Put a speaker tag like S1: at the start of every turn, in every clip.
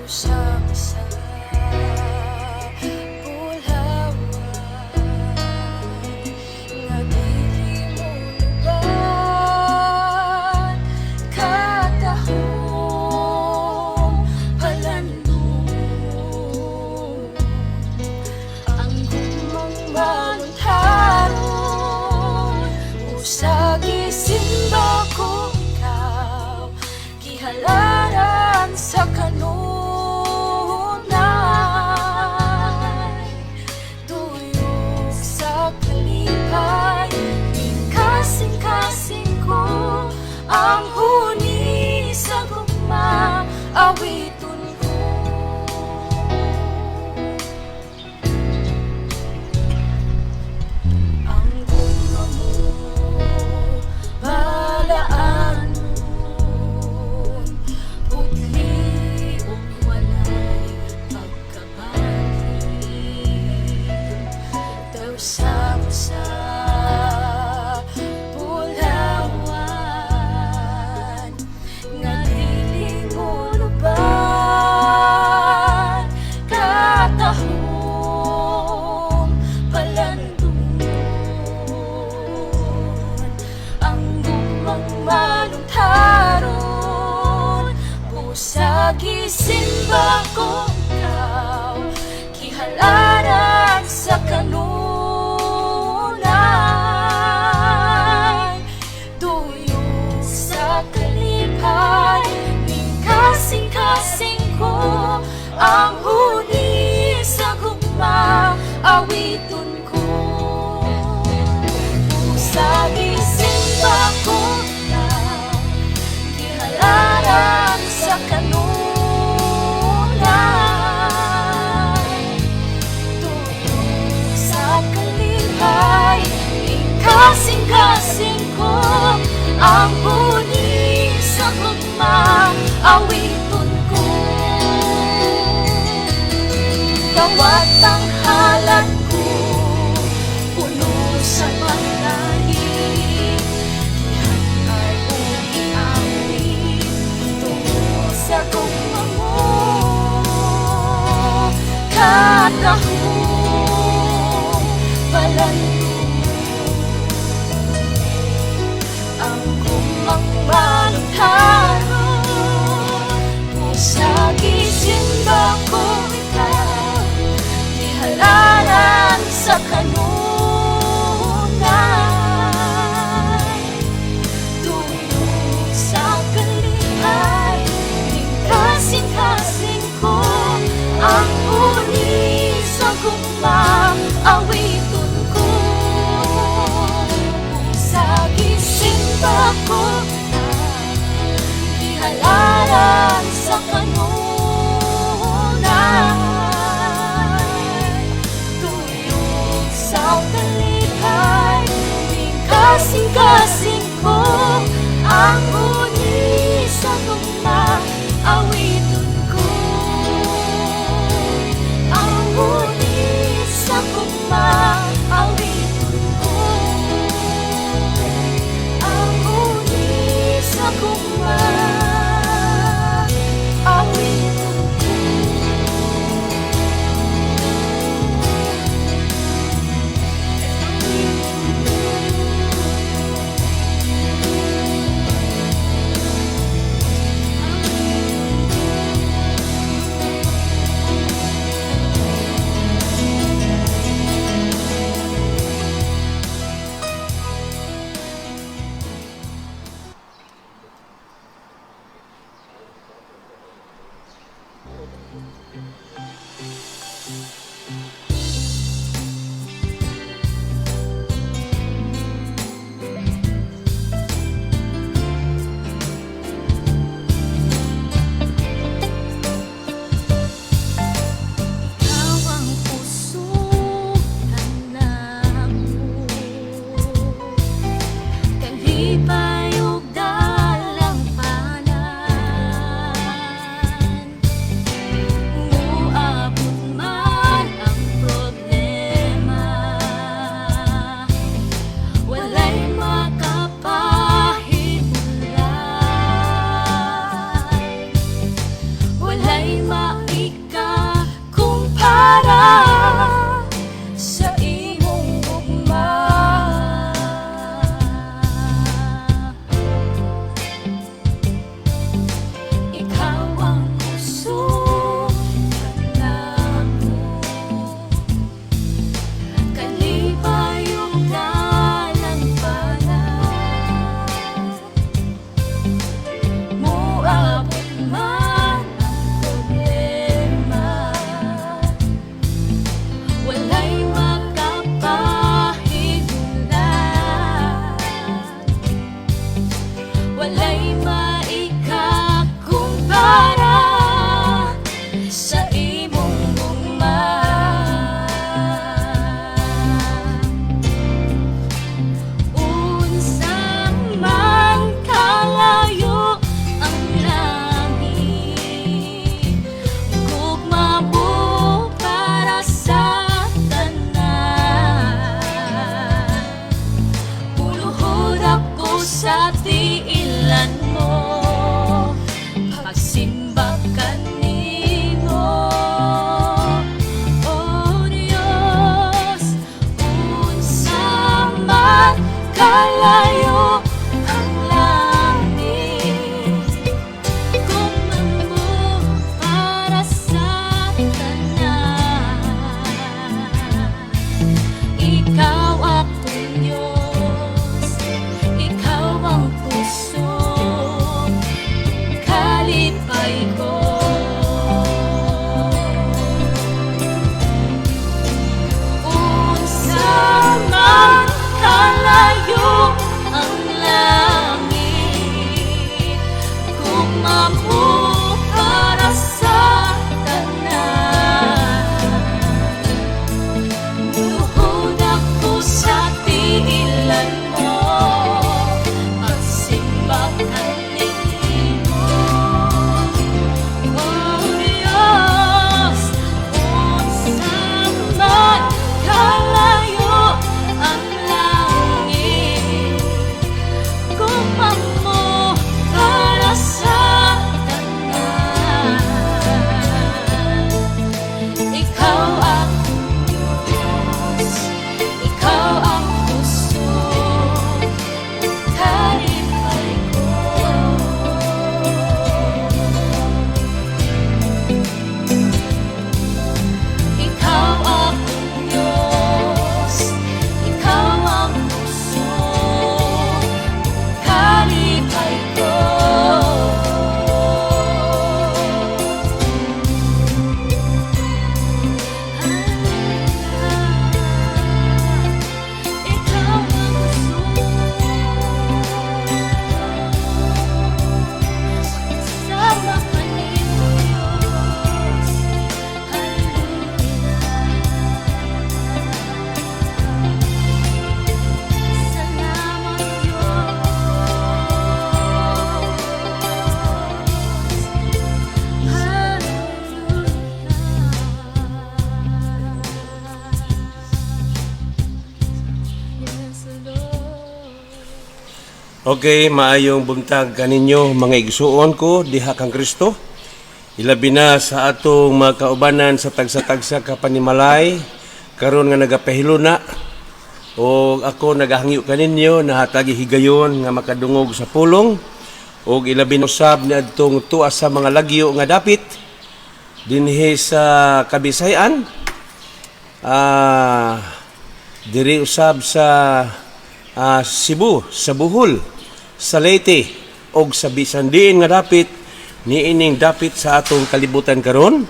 S1: Sama sa Bulawan nga dili mo luban, katahom palandong ang gugmang maluntaron. Usa gisimba ko ikaw, gihalaran sa kanunay, tuyok sa kalipay, kasing-kasing ko ang huni sa gugma, awiton ko. Ang gugma mo balaan, putli ug walay pagkabalhin, daw sama sa Bulawan nga dili mo luban, katahom palandong ang gugmang maluntaron. Busa gisimba ko ikaw, gihalaran sa kanunay, tuyok sa kalipay, kasing-kasing ko ang huni sa gugma, awiton ko. Sa gisimba ko ikaw, gihalaran sa kanunay, tuyok sa kalipay, kasing-kasing ko ang huni sa gugma, awiton ko. Dawat ang halad ko, puno sa paglahi, gihanay ug giawit tungod sa gugma mo, katahom palandong ang gugmang maluntaron. Sa gisimba ko ikaw, gihalaran sa kanunay, tuyok sa kalipay, kasing-kasing ko ang huni sa gugma, awiton ko. Sa gisimba ko gihalaran sa kanunay, tuyok sa kalipay, kasing-kasing ko ang huni sa gugma, awiton ko. Ang huni sa gugma, awiton ko. Ang huni sa gugma, awiton ko. Ikaw ang kusog kanamo, kalipay ug dalangpanan. Muabot man ang Kalayo ang langit, gugma mo para sa tanan. Ikaw akong Diyos, ikaw ang kusog, kalipay ko. Unsa man kalayo ang langit, gugma mo para sa tanan. Muhod ako sa tiilan mo, pagsimba kanimo. Oh Diyos, unsa man kalayo ang langit, gugma mo para sa tanan. Ikaw ang Diyos, ikaw ang kusog, kalipay ko. Ikaw ang Diyos, ikaw ang kusog, kalipay ko. Ikaw ang kusog, sama kanimo, Diyos. Hallelujah. Salamat, Diyos. Hallelujah. Yes, Lord.
S2: Okay, maayong buntag kaninyo, mga igsuon ko diha kang Kristo. Ilabi na sa atong mga kaubanan sa tagsa-tagsa ka panimalay karon nga nagapahiluna, o ako nagahangyo kaninyo na hatagi higayon nga makadungog sa pulong, og ilabi na usab niadtong tuwa sa mga lagyo nga dapit dinhi sa Kabisayan, diri usab sa Cebu, sa Bohol, sa Leyte og sa bisan diin nga dapit niining dapit sa atong kalibutan karon,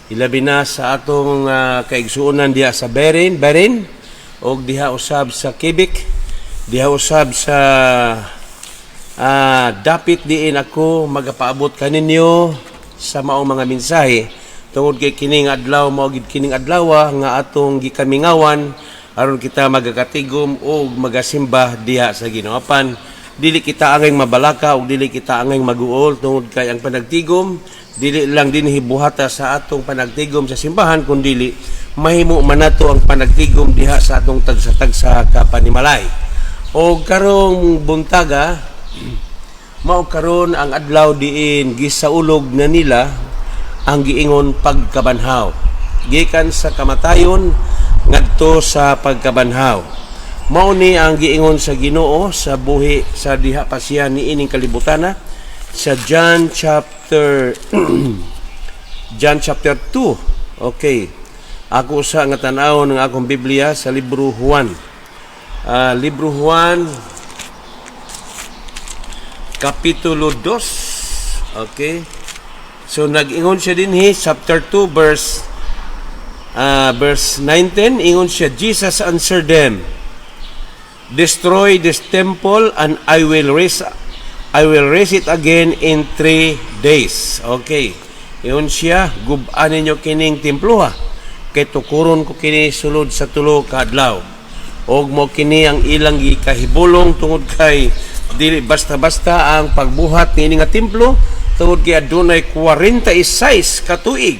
S2: ilabi na sa atong kaigsuonan diha sa Berin, Berin og diha usab sa Quebec, diha usab sa dapit diin ako magapaabot kaninyo sa maong mga mensahe, tungod kay kining adlaw mao gid kining adlaw nga atong gikamingawan aron kita magakatigom og magasimba diha sa Ginoo. Apan dili kita angay mabalaka og dili kita angay maguol, tungod kay ang panagtigom dili lang dinhi buhata sa atong panagtigom sa simbahan, kundili mahimo man nato ang panagtigom diha sa atong tagsa-tagsa ka panimalay. Og karong buntaga, mao karon ang adlaw diin gisaulog na nila ang giingon pagkabanhaw. Gikan sa kamatayon ngadto sa pagkabanhaw. Mao ni ang giingon sa Ginoo sa buhi sa diha pa siya niining kalibutana sa John chapter 2. Okay. Ako sa nga tan-aw ng akong Biblia sa libro Juan. Libro Juan kapitulo 2. Okay. So nag-ingon siya dinhi, chapter 2 verse 19, ingon siya, Jesus answered them, "Destroy this temple and I will raise it again in 3 days." Okay. Ingon siya, "Gub-an ninyo kining temploha kay tukuron ko kini sulod sa 3 ka adlaw." Og mo kini ang ilang gikahibulong, tungod kay dili basta-basta ang pagbuhat niini nga templo, tungod kay adunay 46 ka tuig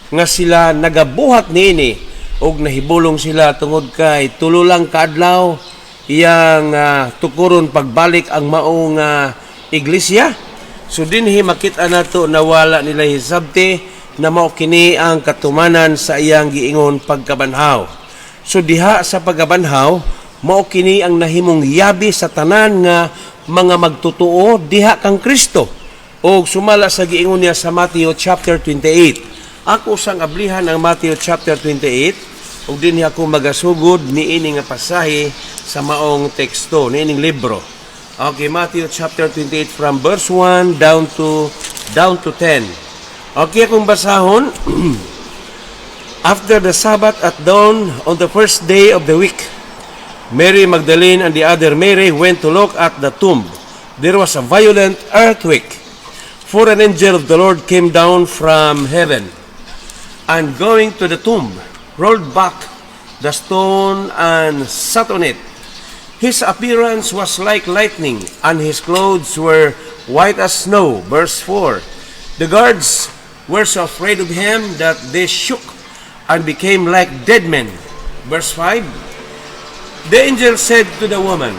S2: nga sila nagabuhat niini, og nahibulong sila tungod kay 3 lang kaadlaw iyang tukuron pagbalik ang maong iglesia. So dinhi makita nato na wala nila hisabti na mao kini ang katumanan sa iyang giingon pagkabanhaw. So diha sa pagkabanhaw, Mao kini ang nahimong yabi sa tanan nga mga magtutuo diha kang Kristo. Og sumala sa giingon niya sa Matthew chapter 28. Ako sang ablihan ang Matthew chapter 28 ug dinhi ako magasugod niini nga pasahe sa maong teksto niining libro. Okay, Matthew chapter 28 from verse 1 down to 10. Okay, akong basahon. After the Sabbath, at dawn on the first day of the week, Mary Magdalene and the other Mary went to look at the tomb. There was a violent earthquake, for an angel of the Lord came down from heaven and, going to the tomb, rolled back the stone and sat on it. His appearance was like lightning, and his clothes were white as snow. Verse 4. The guards were so afraid of him that they shook and became like dead men. Verse 5. The angel said to the woman,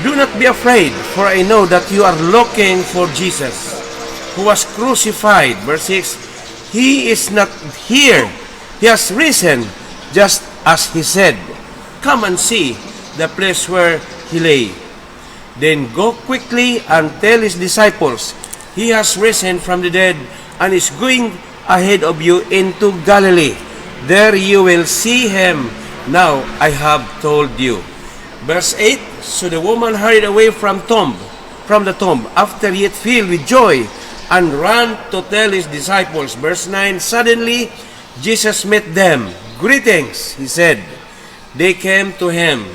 S2: "Do not be afraid, for I know that you are looking for Jesus, who was crucified." Verse 6. He is not here. He has risen, just as he said. Come and see the place where he lay. Then go quickly and tell his disciples, 'He has risen from the dead and is going ahead of you into Galilee. There you will see him. Now I have told you.'" Verse 8. So the woman hurried away from the tomb, after yet filled with joy, and ran to tell his disciples. Verse 9. Suddenly, Jesus met them. "Greetings," he said. They came to him,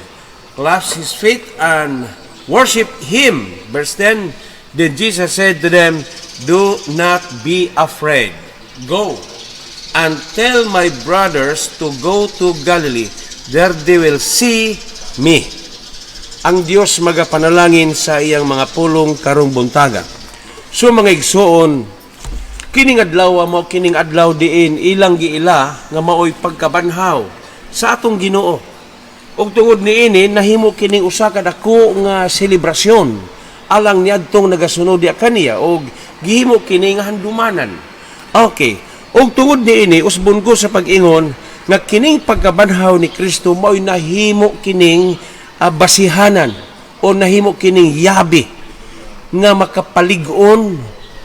S2: clasped his feet, and worshiped him. Verse 10. Then Jesus said to them, "Do not be afraid. Go and tell my brothers to go to Galilee. There they will see me." Ang Dios magapanalangin sa iyang mga pulong karong buntaga. So mga igsuon, kining adlaw mo kining adlaw diin ilang giila nga maoy pagkabanhaw sa atong Ginoo. Ug tungod niini nahimo kining usa ka dako nga selebrasyon alang niadtong nagasunod diha kaniya og gihimo kini nga handumanan. Okay. Ug tungod niini usbon ko sa pag-ingon nga kining pagkabanhaw ni Kristo maoy nahimo kining basihanan o nahimo kining yabi nga makapalig-on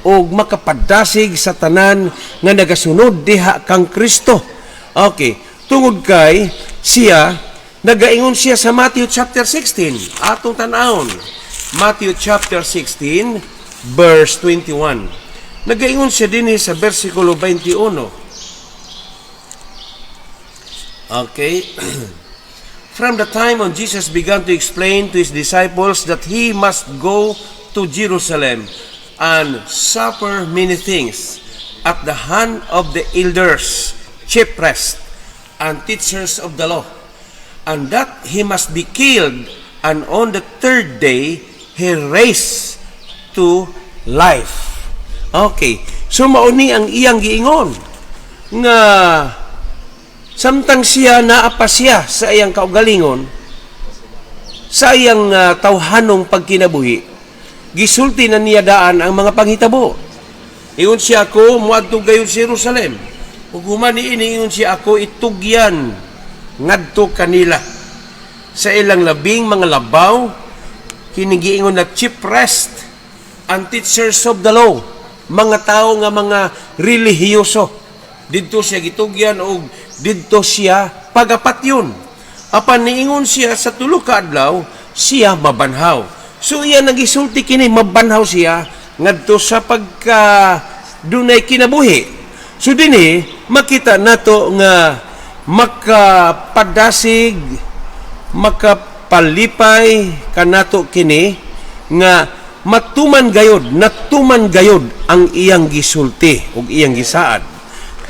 S2: o makapadasig sa tanan nga nagasunod diha kang Kristo. Okay, tungod kay siya nagaingon siya sa Matthew chapter 16, atong tan-awon. Matthew chapter 16 verse 21. Nagaingon siya dinhi sa versikulo 21. Okay. From the time when Jesus began to explain to his disciples that he must go to Jerusalem and suffer many things at the hand of the elders, chief priests, and teachers of the law, and that he must be killed, and on the third day he raised to life. Okay. So mao ni ang iyang giingon nga samtang siya naa pa siya sa iyang kaugalingon, sa iyang tawhanong pagkinabuhi, gisulti na niya daan ang mga panghitabo. Ingon siya, "Ako moadto gayon sa Jerusalem." Ug human niini, ingon siya, "Ako itugyan ngadto kanila sa ilang labing mga labaw," kini giingon na chief priest and teachers of the law, mga tao nga mga relihiyoso. Didto siya gitugyan og didto siya pagapatyon. Apan niingon siya, sa tulo ka adlaw siya mabanhaw. So iya nagisulti kini, mabanhaw siya ngadto sa pagka dunay kinabuhi. So dinhi makita nato nga makapadasig, makapalipay kanato kini nga matuman gayod, natuman gayod ang iyang gisulti ug iyang gisaad.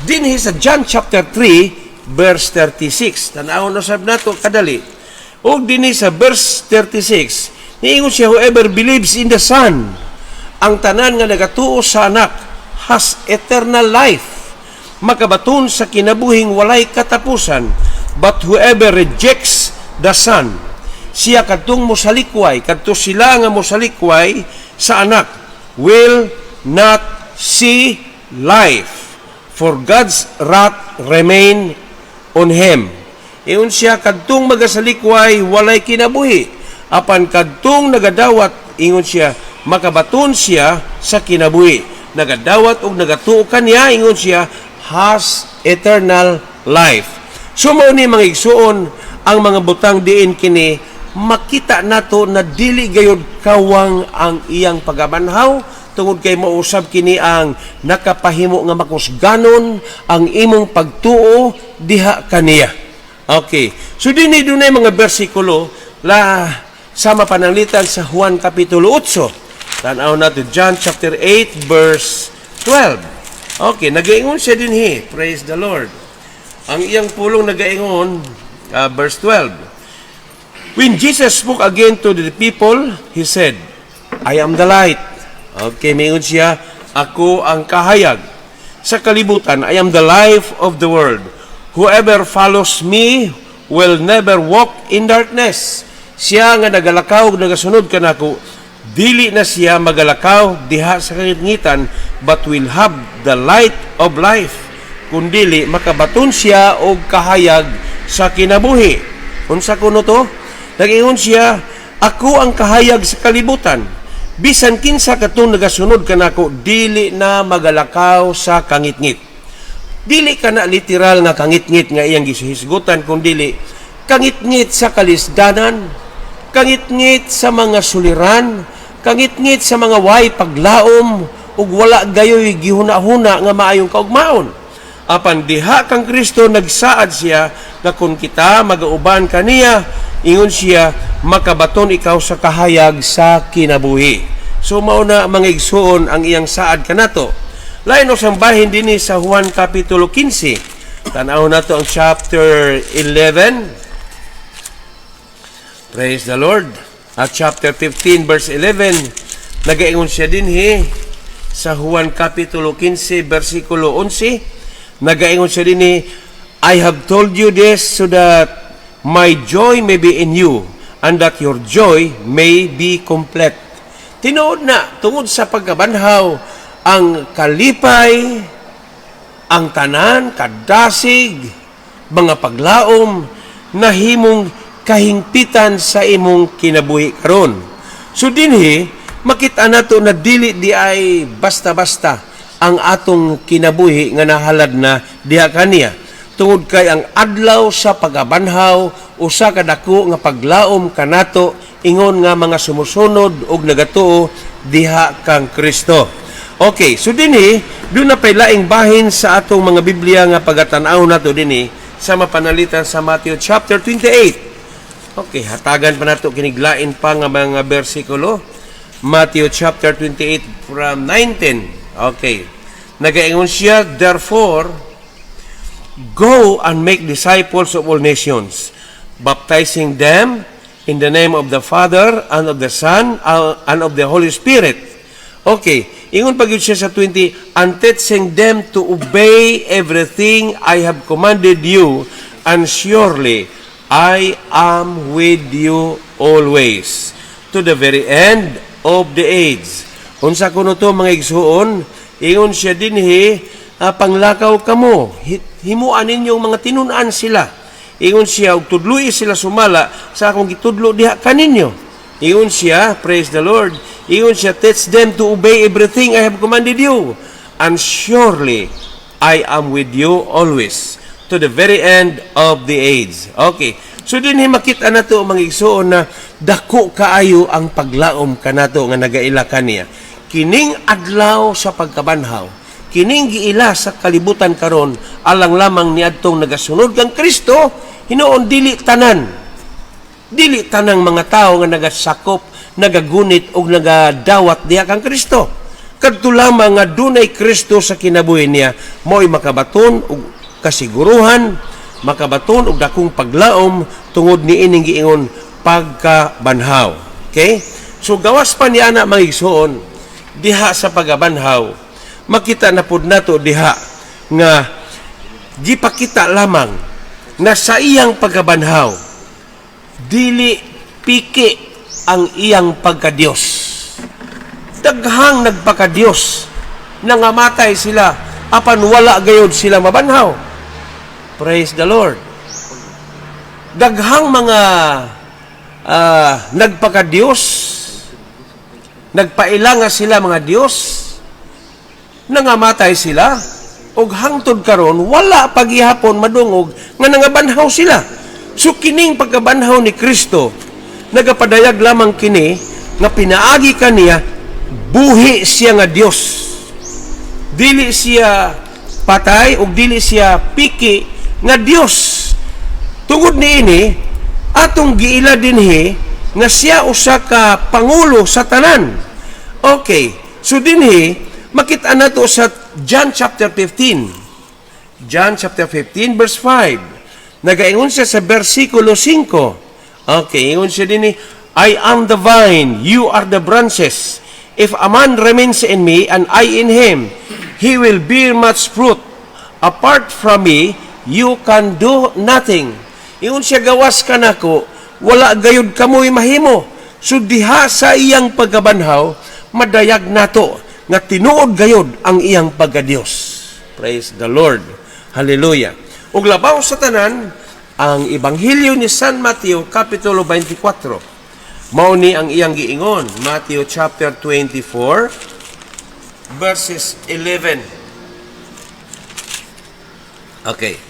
S2: Dinhi sa John chapter 3 verse 36. Tan-awon usab nato kadali. Ug dinhi sa verse 36, niingon siya, "Whoever believes in the Son," ang tanan nga nagatuo sa anak, "has eternal life," makabaton sa kinabuhing walay katapusan. "But whoever rejects the Son," siya kadtong mosalikway, kadto sila nga mosalikway sa anak, "will not see life, for God's wrath remain on him." Ingon siya, kadtong magasalikway walay kinabuhi. Apan kadtong nagadawat, ingon siya, makabaton siya sa kinabuhi. Nagadawat og nagatuo kaniya, ingon siya, has eternal life. So mao ni, mga igsuon, ang mga butang diin kini makita nato na dili gayud kawang ang iyang pagabanhaw, tungod kay mausab kini ang nakapahimo nga makusganon ang imong pagtuo diha kaniya. Okay. So dinhi dunay mga bersikulo la sama pananglitan sa Juan Kapitulo 8. Tan-aw nato John chapter 8 verse 12. Okay, nagaingon siya dinhi. Praise the Lord. Ang iyang pulong nagaingon, verse 12. When Jesus spoke again to the people, he said, "I am the light." Okay, mingon siya, "Ako ang kahayag sa kalibutan. I am the life of the world. Whoever follows me will never walk in darkness." Siya nga nagalakaw, nagasunod kanako, dili na siya magalakaw diha sa kangitngitan, but will have the light of life. Kundili, makabaton siya og kahayag sa kinabuhi. Unsa kuno to? Nag-ingon siya, "Ako ang kahayag sa kalibutan. Bisan kinsa katong nagasunod kanako, dili na magalakaw sa kangitngit." Dili ka na literal nga kangitngit nga iyang gihisgutan, kung dili kangitngit sa kalisdanan, kangitngit sa mga suliran, kangitngit sa mga way paglaom ug wala gayoy gihuna-huna nga maayong kaugmaon. Apan diha kang Kristo nagsaad siya nga kung kita magauban kaniya, ingon siya, makabaton ikaw sa kahayag sa kinabuhi. So mao na, mga igsuon, ang iyang saad kanato. Lain usang bahin dinhi sa Juan Kapitulo 15. Tan-aw nato ang chapter 11. Praise the Lord. At chapter 15 verse 11, nagaingon siya dinhi sa Juan Kapitulo 15 versikulo 11. Nagaingon siya dinhi, "I have told you this so that my joy may be in you and that your joy may be complete." Tinuod na, tungod sa pagkabanhaw, ang kalipay, ang tanan, kadasig, mga paglaom, nahimong kahingpitan sa imong kinabuhi karon. So dinhi, makita nato na dili di ay basta-basta ang atong kinabuhi nga nahalad na diha kaniya. Tungod kay ang adlaw sa pagabanhaw, usa ka dako nga paglaom kanato ingon nga mga sumusunod og nagatuo diha kang Kristo. Okay, so dinhi duna pay laing bahin sa atong mga Biblia nga pagatan-aw nato dinhi sa mapanalitan sa Matthew chapter 28. Okay, hatagan pa nato kinig lain pa nga mga bersikulo. Matthew chapter 28 from 19. Okay. Nagaingon siya, "Therefore, go and make disciples of all nations, baptizing them in the name of the Father and of the Son and of the Holy Spirit." Okay, ingon pa gyud siya sa 20, "And teaching them to obey everything I have commanded you, and surely I am with you always to the very end of the age." Unsa kuno to, mga igsuon? Ingon siya dinhi, panglakaw kamo, himuan ninyong mga tinun-an sila. Ingon siya, ug tudloi sila sumala sa akong gitudlo diha kaninyo. Ingon siya, praise the Lord. Ingon siya, "Teach them to obey everything I have commanded you. And surely, I am with you always to the very end of the age." Okay. So dinhi makita nato, mga igsuon, na dako kaayo ang paglaom kanato nga nagaila kaniya. Kining adlaw sa pagkabanhaw, kining giila sa kalibutan karon alang lamang niadtong nagasunod kang Kristo, hinuon dili tanan. Dili tanang mga tao nga nagasakop, nagagunit og nagadawat diha kang Kristo. Kadto lamang nga dunay Kristo sa kinabuhi niya, mo'y makabaton og kasiguruhan, makabaton og dakong paglaom tungod ni ining giingon pagkabanhaw. Okay? So gawas pa niya na, mga igsuon, diha sa pagabanhaw, makita na pud nato diha nga gipakita lamang na sa iyang pagkabanhaw, dili piki ang iyang pagkadiyos. Daghang nagpakadiyos, nangamatay sila, apan wala gayod sila mabanhaw. Praise the Lord. Daghang mga nagpaka-Diyos, nagpaila nga sila mga Diyos, nangamatay sila, ug hangtod karon wala pagihapon madungog nga nangabanhaw sila. So kining pagkabanhaw ni Kristo, nagapadayag lamang kini nga pinaagi kaniya buhi siya nga Dios. Dili siya patay ug dili siya piki nga Dios. Tungod niini, atong giila dinhi nga siya usa ka pangulo sa tanan. Okay, so dinhi makita nato sa John chapter 15. John chapter 15 verse 5. Nagaingon siya sa versikulo 5. Okay, ingon siya dinhi, "I am the vine, you are the branches. If a man remains in me and I in him, he will bear much fruit. Apart from me, you can do nothing." Ingon siya, gawas kanako, wala gayud kamoy mahimo. So diha sa iyang pagkabanhaw, madayag nato nga tinuod gayud ang iyang pagka-Dios. Praise the Lord. Hallelujah. Ug labaw sa tanan, ang Ebanghelyo ni San Mateo kapitulo 24. Mao ni ang iyang giingon, Matthew chapter 24 verses 11. Okay.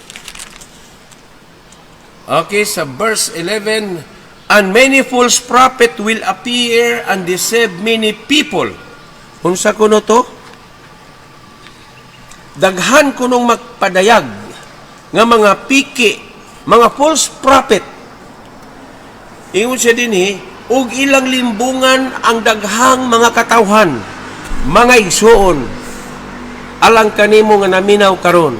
S2: Okay, sa verse 11, "And many false prophet will appear and deceive many people." Unsa kuno to? Daghan kunong magpadayag nga mga piki, mga false prophet. Ingon siya dinhi, ug ilang limbungan ang daghang mga katawhan, mga igsuon. Alang kanimo nga naminaw karon,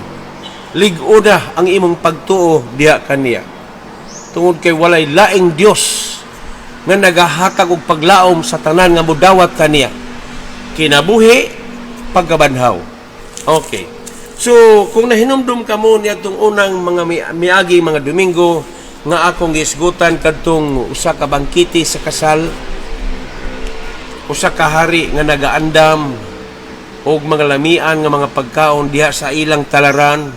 S2: lig-oda ang imong pagtuo diha kaniya. Tungod kay walay laing Dios nga nagahatag og paglaom sa tanan nga mudawat kaniya. Kinabuhi, pagkabanhaw. Okay. So, kung nahinumdum kamo niadtong unang mga miagi mga Domingo nga akong gisgutan kadtong usa ka bangkete sa kasal, usa ka hari nga nagaandam og mga lamian nga mga pagkaon diha sa ilang talaran,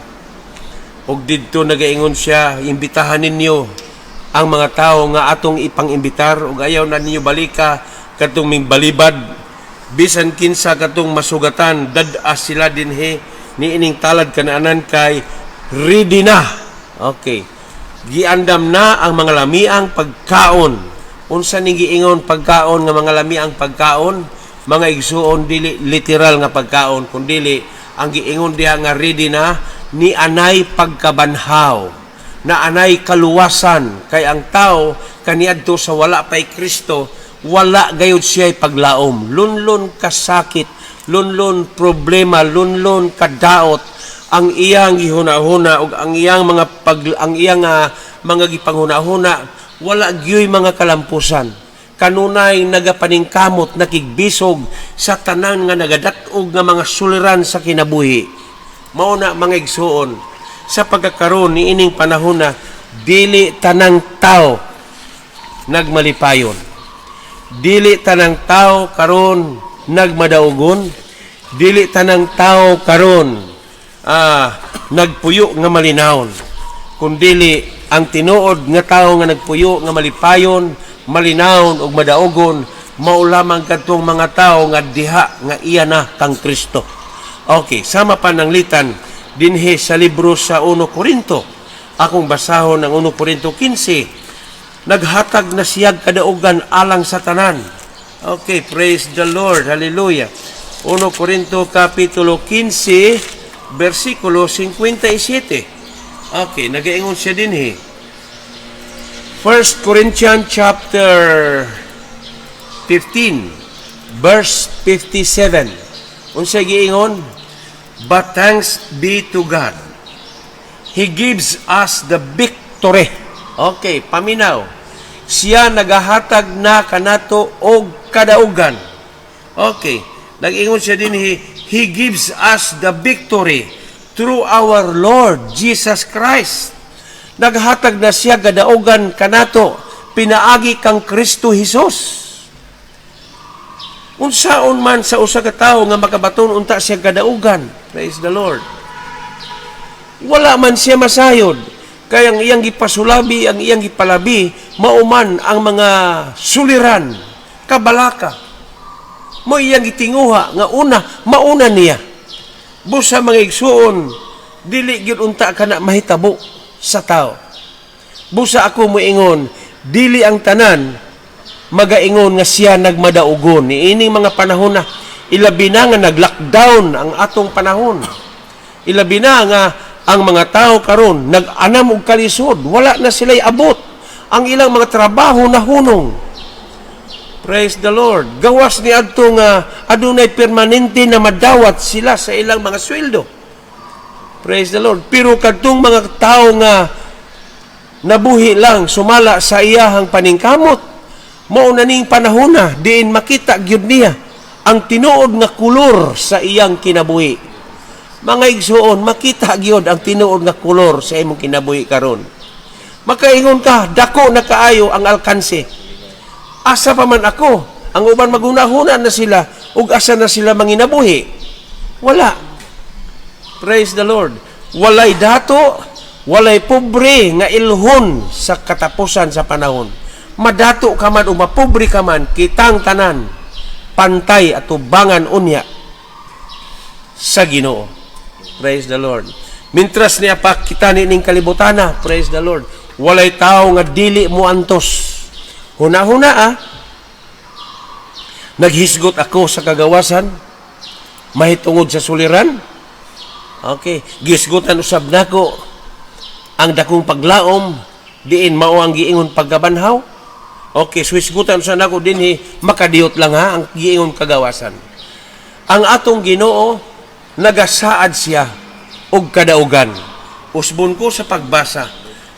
S2: ug didto nagaingon siya, "Imbitahan ninyo ang mga tawo nga atong ipang-imbitar ug ayaw na ninyo balika kadtong mingbalibad. Bisan kinsa katong masugatan, dad-a sila dinhi niining talad kanaanan kay ready na." Okay, giandam na ang mga lamiang pagkaon. Unsa ning giingon pagkaon nga mga lamiang pagkaon, mga igsuon? Dili literal nga pagkaon, kundili ang giingon diha nga ready na ni anay pagkabanhaw na anay kaluwasan, kay ang tao kaniadto sa wala pay Kristo, wala gayud siya paglaom. Lunlun kasakit, lunlun problema, lunlun kadaot ang iyang gihuna-huna ug ang iyang mga gipanghuna-huna, wala gyuy mga kalampusan. Kanunay nagapaningkamot, nakigbisog sa tanan nga nagadat-og nga mga suliran sa kinabuhi. Mao na, mga igsuon, sa pagkakaroon ni ining panahon na dili tanang tao nagmalipayon, dili tanang tao karon nagmadaugon, dili tanang tao karon nagpuyo nga malinawon, kundili ang tinuod nga tao nga nagpuyo nga malipayon, malinawon ug madaugon, mao lamang kadtong mga tao nga diha nga iya na kang Kristo. Okay, sama pananglitan dinhi sa libro sa 1 Korinto. Akong basahon ang 1 Korinto 15. Naghatag na siyag kadaugan alang sa tanan. Okay, praise the Lord. Hallelujah. 1 Korinto kapitulo 15 versikulo 57. Okay, nagaingon siya dinhi. 1 Corinthians chapter 15 verse 57. Unsa giingon? "But thanks be to God. He gives us the victory." Okay, paminaw. Siya nagahatag na kanato og kadaugan. Okay, nag-ingon siya dinhi, "He gives us the victory through our Lord Jesus Christ." Naghatag na siya kadaugan kanato pinaagi kang Kristo Jesus. Unsaon man sa usa ka tawo nga makabaton unta siya kadaugan? Praise the Lord. Wala man siya masayod. Kay ang iyang gipasulabi, ang iyang gipalabi, mao man ang mga suliran, kabalaka. Mao iyang gitinguha nga una, mauna niya. Busa, mga igsuon, dili gyud unta kana mahitabo sa tao. Busa ako moingon, dili ang tanan magaingon nga siya nagmadaugon. Niining mga panahon na ilabi na nga nag-lockdown ang atong panahon. Ilabi na nga ang mga tao karon nag-anam og kalisod, wala na sila'y abot. Ang ilang mga trabaho nahunong. Praise the Lord. Gawas ni adto nga adunay permanente na madawat sila sa ilang mga sweldo. Praise the Lord. Pero kadtong mga tao nga nabuhi lang sumala sa iyahang paningkamot, mao na ning panahona diin makita gyud niya ang tinuod nga kolor sa iyang kinabuhi. Mga igsuon, makita gyud ang tinuod nga kolor sa imong kinabuhi karon. Makaingon ka, dako na kaayo ang alkanse. Asa pa man ako? Ang uban maghunahuna na sila ug asa na sila manginabuhi. Wala. Praise the Lord. Walay dato, walay pobre nga ilhon sa katapusan sa panahon. Madato ka man o mapobre ka man, kitang tanan pantay at tubangan unya sa Ginoo. Praise the Lord. Mintras niya pa kita nining kalibutana, praise the Lord. Walay tao nga dili mo antos. Huna-huna ah. Naghisgot ako sa kagawasan, mahitungod sa suliran. Okay, gisgutan usab nako ang dakong paglaom diin mao ang giingon pagkabanhaw. Okay, so hisgutan sa nako dinhi, makadiyot lang ha ang giingon kagawasan. Ang atong Ginoo, nagasaad siya og kadaugan. Usbon ko sa pagbasa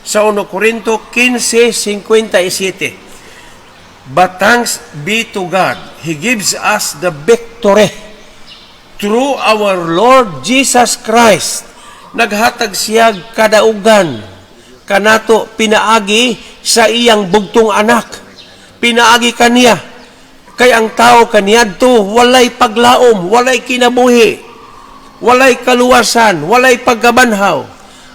S2: sa 1 Korinto 15:57. But thanks be to God, He gives us the victory through our Lord Jesus Christ. Naghatag siya kadaugan kanato pinaagi sa iyang bugtong anak. Pinaagi kaniya. Kay ang tao kaniadto walay paglaom, walay kinabuhi, walay kaluwasan, walay pagkabanhaw.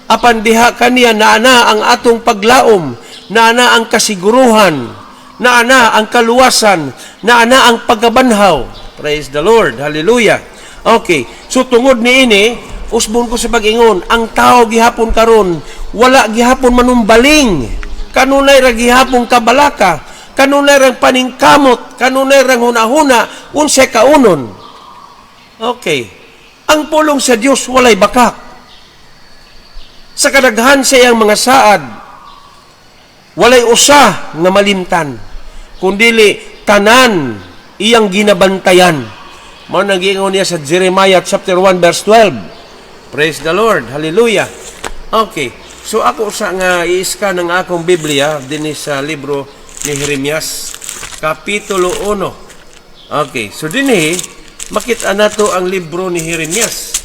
S2: Apan diha kaniya naana ang atong paglaom, naana ang kasiguruhan, naana ang kaluwasan, naana ang pagkabanhaw. Praise the Lord. Hallelujah. Okay. So tungod niini, usbon ko sa pag-ingon, ang tao gihapon karon wala gihapon manumbaling. Kanunay ra gihapon kabalaka, kanunay rang paningkamot, kanunay rang hunahuna unsay kaunon. Okay. Ang pulong sa Dios walay bakak. Sa kadaghan sa iyang mga saad, walay usa nga malimtan, kundili tanan iyang ginabantayan. Mao nang giingon niya sa Jeremiah chapter 1 verse 12. Praise the Lord. Hallelujah. Okay. So ako sa nga iiska ng akong Biblia dinhi sa libro ni Jeremias kapitulo 1. Okay. So dinhi makita nato ang libro ni Jeremias.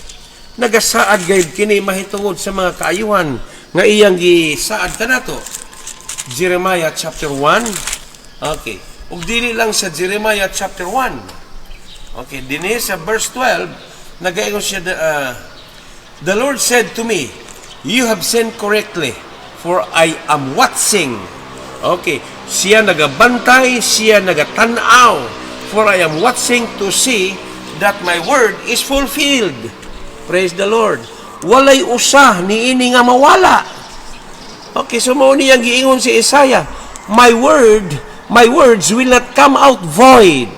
S2: Nagasaad gayud kini mahitungod sa mga kaayuhan nga iyang gisaad kanato. Jeremiah chapter 1. Okay. Ug dili lang sa Jeremiah chapter 1. Okay, dinhi sa verse 12, nagaingon siya, "The Lord said to me, 'You have seen correctly, for I am watching.'" Okay, siya nagabantay, siya nagatanaw, "For I am watching to see that my word is fulfilled." Praise the Lord. Walay usa niini nga mawala. Okay, so mao niyang giingon si Isaiah, My words will not come out void."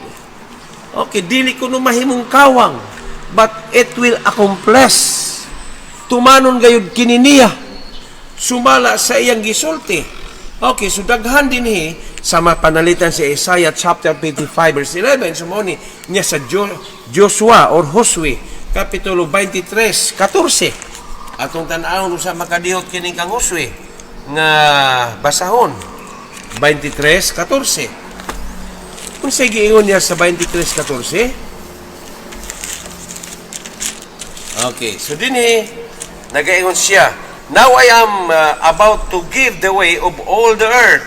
S2: Okay, dili ko no mahimong kawang, but it will accomplish. Tumanon gayud kini niya sumala sa iyang gisulti. Okay, so daghan dinhi sa mapanalitan si Isaiah chapter 55 verse 11, so mao ni niya sa Joshua or Josue kapitulo 23:14. Atong tan-awon usa makadihot kining kang Josue nga basahon. 23:14. Unsay giingon niya sa 23:14? Okay, so dinhi nagaingon siya, "Now I am about to give the way of all the earth.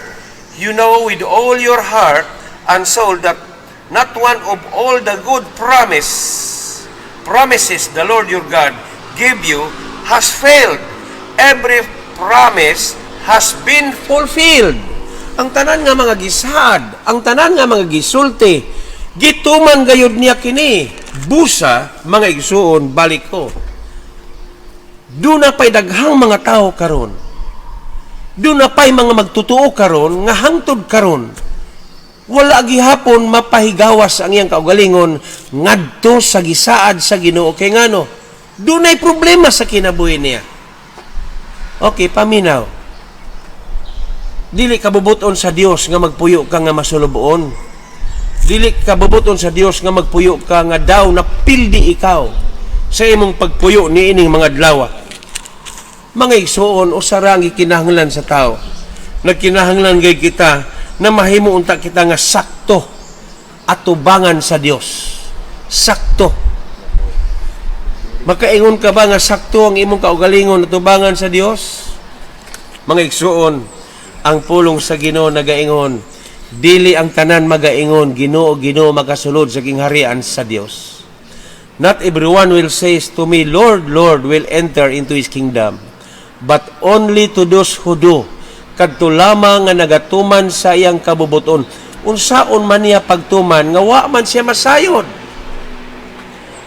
S2: You know with all your heart and soul that not one of all the good promises the Lord your God gave you has failed. Every promise has been fulfilled. Ang tanan nga mga gisaad, ang tanan nga mga gisulti, gituman gayud niya kini. Busa, mga igsuon, balik ko. Duna pa'y daghang mga tao karon. Duna pa'y mga magtutuo karon nga hangtod karon wala gihapon mapahigawas ang iyang kaugalingon ngadto sa gisaad sa Ginoo, kay ngano, dunay problema sa kinabuhi niya. Okay, paminaw. Dili ka bubuton sa Dios nga magpuyo ka nga masulubon. Dili ka bubuton sa Dios nga magpuyo ka nga daw na pildi ikaw sa imong pagpuyo niining mga adlaw. Mga igsuon, usa ra ang gikinahanglan sa tao. Nagkinahanglan gay kita na mahimo unta kita nga sakto atubangan sa Dios. Sakto. Makaingon ka ba nga sakto ang imong kaugalingon atubangan sa Dios? Mga igsuon, ang pulong sa Ginoo nagaingon, "Dili ang tanan magaingon, 'Ginoo, Ginoo,' makasulod sa gingharian sa Dios." "Not everyone will say to me, 'Lord, Lord,' will enter into His kingdom, but only to those who do." Kadto lamang nga nagatuman sa iyang kabubuton. Unsaon man niya pagtuman nga wa man siya masayod?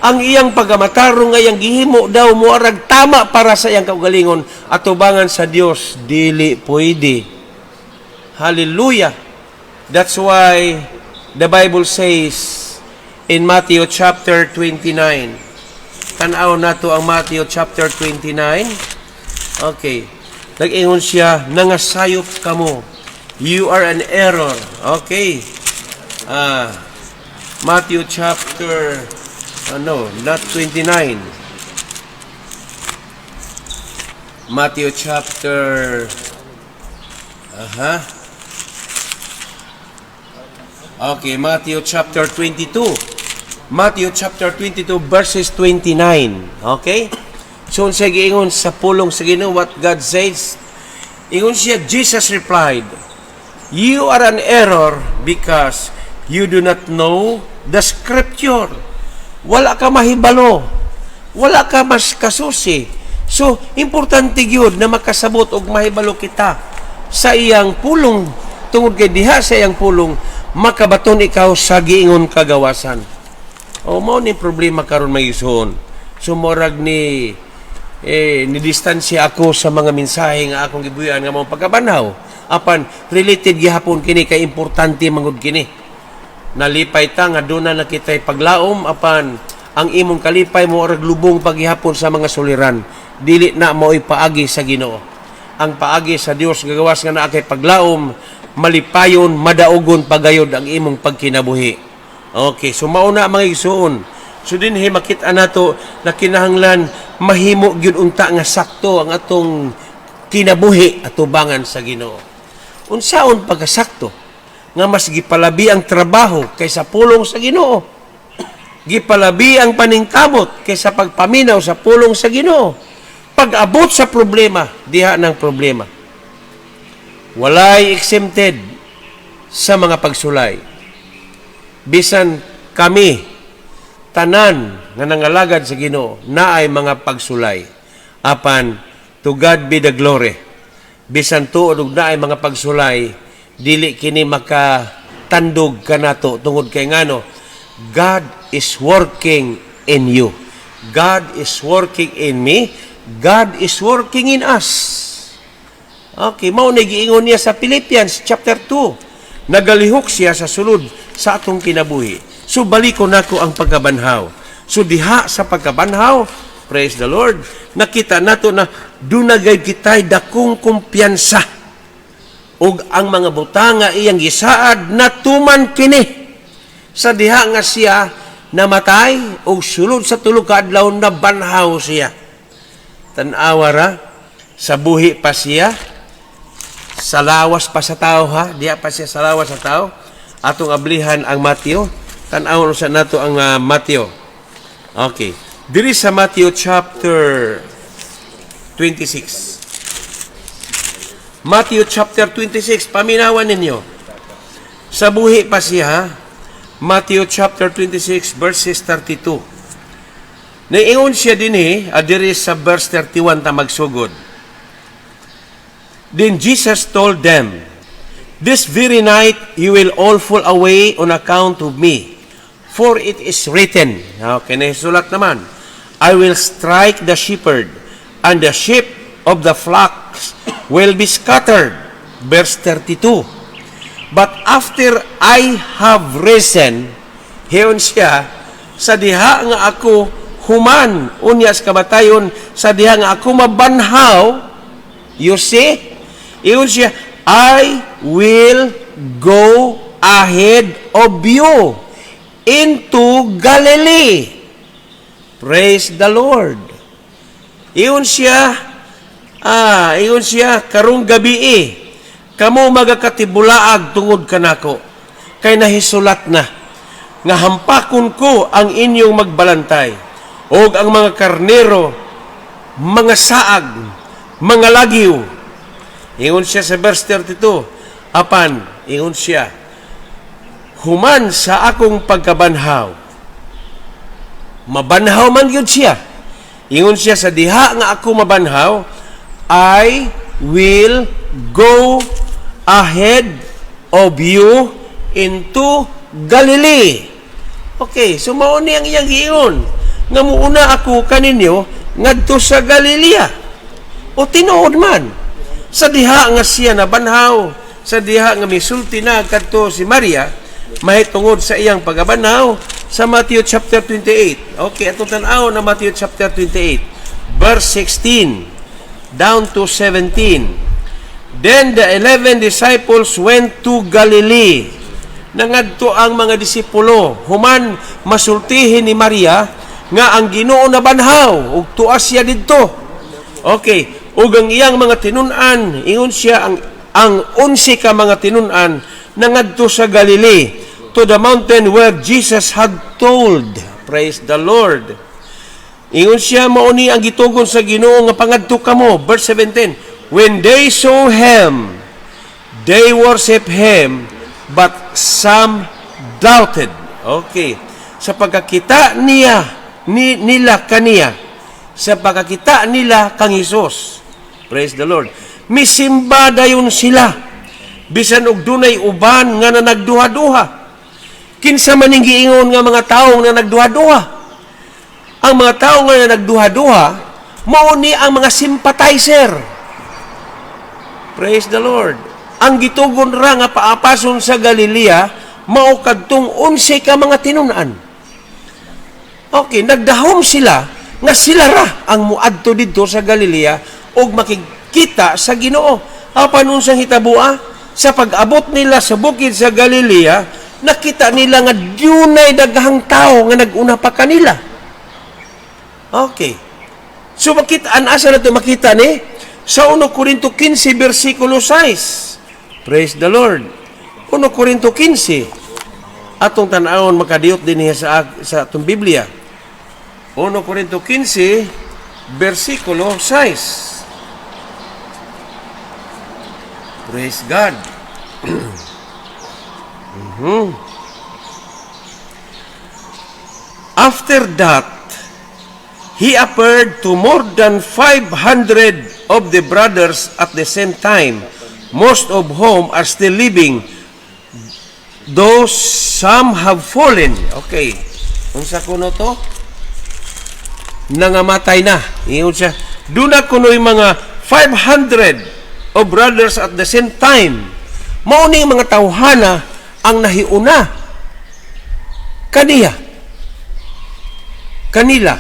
S2: Ang iyang pagkamatarong nga iyang gihimo daw moarag tama para sa iyang kaugalingon, atubangan sa Dios dili pwede. Hallelujah. That's why the Bible says in Matthew chapter 29. Tan-aw nato ang Matthew chapter 29. Okay. Nag-ingon siya, "Nangasayop kamo. You are an error." Okay. Matthew chapter, no, not 29. Matthew chapter, aha. Okay, Matthew chapter 22. Matthew chapter 22 verses 29. Okay? So, unsa giingon sa pulong sa Ginoo, what God says? Ingon siya, Jesus replied, "You are an error because you do not know the scripture." Wala ka mahibalo. Wala ka mas kasusi. So, importante gyud na makasabot og mahibalo kita sa iyang pulong, tungod kay diha sa iyang pulong makabaton ikaw sa giingon kagawasan. O mao ni problema karon, mga igsoon. So murag ni eh ni distansya ako sa mga mensahe nga akong gibuyan nga mga pagkabanhaw. Apan related gihapon kini kay importante mangud kini. Nalipay ta nga duna na kitay paglaom, apan ang imong kalipay mo orag lubong paghihapon sa mga suliran. Dili na mao'y paagi sa Ginoo. Ang paagi sa Dios, gagawas nga naa kay paglaom, malipayon, madaugon pagayod ang imong pagkinabuhi. Okay, so mauna, mga igsuon. So dinhi makita nato na kinahanglan mahimo gyud unta nga sakto ang atong kinabuhi atubangan sa Ginoo. Unsaon pagkasakto nga mas gipalabi ang trabaho kaysa pulong sa Ginoo? Gipalabi ang paningkamot kaysa pagpaminaw sa pulong sa Ginoo. Pag-abot sa problema, diha ng problema. Walay exempted sa mga pagsulay. Bisan kami tanan nga nangalagad sa Ginoo, naay mga pagsulay. Apan to God be the glory. Bisan tuod og naay mga pagsulay, dili kini makatandog kanato tungod kay ngano, God is working in you. God is working in me. God is working in us. Okay, mao na giingon niya sa Philippians chapter 2. Nagalihok siya sa sulod sa atong kinabuhi. So baliko nako ang pagkabanhaw. So diha sa pagkabanhaw, praise the Lord, nakita nato na duna gay kitay dakong kumpiyansa ug ang mga butang nga iyang gisaad natuman kini sa diha nga siya namatay ug sulod sa 3 ka adlaw nabanhaw siya. Tan-awa ra, sa buhi pa siya, sa lawas pa sa tao ha, diha pa siya sa lawas sa tao. Atong ablihan ang Matthew. Tan-awon sa nato ang Matthew. Okay. Diri sa Matthew chapter 26. Matthew chapter 26, paminawan ninyo. Sa buhi pa siya, ha? Matthew chapter 26 verses 32. Naingon siya dinhi, diri sa verse 31 ta magsugod. Then Jesus told them, "This very night you will all fall away on account of me. For it is written," okay, nahisulat naman, "I will strike the shepherd, and the sheep of the flocks will be scattered." Verse 32. "But after I have risen," hiyon siya, "sa diha nga ako human, unya sa kamatayon, sa diha nga ako mabanhaw," you see, iyon siya, "I will go ahead of you into Galilee." Praise the Lord. Iyon siya, "Karong gabi eh, kamo magakatibulaag tungod kanako, kay nahisulat na, nga hampakon ko ang inyong magbalantay, og ang mga karnero, mga saag, mga lagyo." Ingon siya sa verse 32, apan, ingon siya, "human sa akong pagkabanhaw," mabanhaw man yun siya. Ingon siya, "Sa diha nga ako mabanhaw, I will go ahead of you into Galilee." Okay, so mao ni ang iyang giingon nga muuna ako kaninyo ngadto sa Galilea. O tinuod man. Sa diha nga siya nabanhaw, sa diha nga misulti na kadto si Maria, mahitungod sa iyang pagabanhaw sa Matthew chapter 28. Okay, atong tan-aw na Matthew chapter 28, verse 16 down to 17. Then the 11 disciples went to Galilee. Nangadto ang mga disipulo human masultihin ni Maria nga ang Ginoo nabanhaw ug tuas siya didto. Okay, ug ang iyang mga tinun-an, ingon siya, ang 11 ka mga tinun-an nangadto sa Galilee, to the mountain where Jesus had told. Praise the Lord. Ingon siya, mao ni ang gitugon sa Ginoo nga pangadto kamo. Verse 17. When they saw him, they worship him, but some doubted. Okay. Sa pagkakita niya, ni, nila kaniya, sa pagkakita nila kang Hesus. Praise the Lord. Misimba dayon sila. Bisan og dunay uban nga na nagduha-duha. Kinsa man ning giingon nga mga tawo nga nagduha-duha? Ang mga tao nga nagduha-duha, mao ni ang mga sympathizer. Praise the Lord. Ang gitugon ra nga paapason sa Galilea, mao kadtong 11 ka mga tinun-an. Okay, nagdahom sila nga sila ra ang muadto didto sa Galilea ug makikita sa Ginoo. Apan unsang hitaboa? Sa pag-abot nila sa bukid sa Galilea, nakita nila nga dunay daghang tao nga nag-una pa kanila. Okay. So makita an asa na to makita ni sa 1 Corinto 15 versikulo 6. Praise the Lord. 1 Corinto 15. Atong tan-awon, makadiyot din niya sa atong Biblia. 1 Corinto 15 versikulo 6. Praise God. After that, he appeared to more than 500 of the brothers at the same time, most of whom are still living, though some have fallen. Okay. Unsa kuno to? Nangamatay na. Ingon siya, duna kuno'y mga 500 of brothers at the same time. Mao ni mga tawhana ang nahiuna kaniya kanila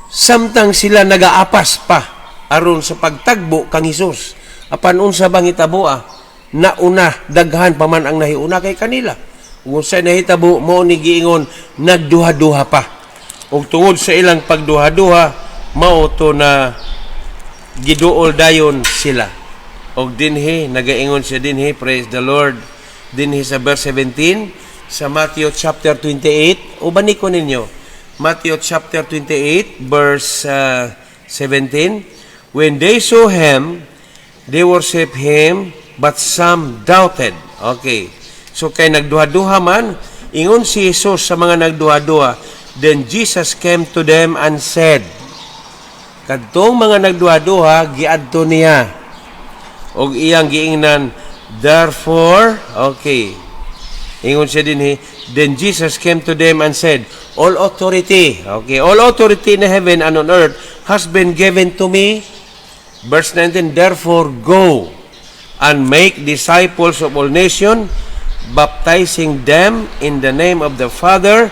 S2: samtang sila nagaapas pa aron sa pagtagbo kang Hesus. Apan unsa bang hitaboa? Nauna, daghan pa man ang nahiuna kay kanila. Ug unsay nahitabo? Mao ni giingon nagduha-duha pa. Ug tungod sa ilang pagduha-duha, mao to na giduol dayon sila. Og dinhi nagaingon siya dinhi, praise the Lord, dinhi sa verse 17 sa Matthew chapter 28. Uban ko ninyo Matthew chapter 28 verse 17. When they saw him, they worship him, but some doubted. Okay, so kay nagduha-duha man, ingon si Jesus sa mga nagduha-duha, then Jesus came to them and said, kadtong mga nagduha-duha giadto niya. Og iyang giingnan, therefore, okay. Ingon siya dinhi, then Jesus came to them and said, "All authority," okay, "all authority in heaven and on earth has been given to me." Verse 19, "Therefore go and make disciples of all nations, baptizing them in the name of the Father."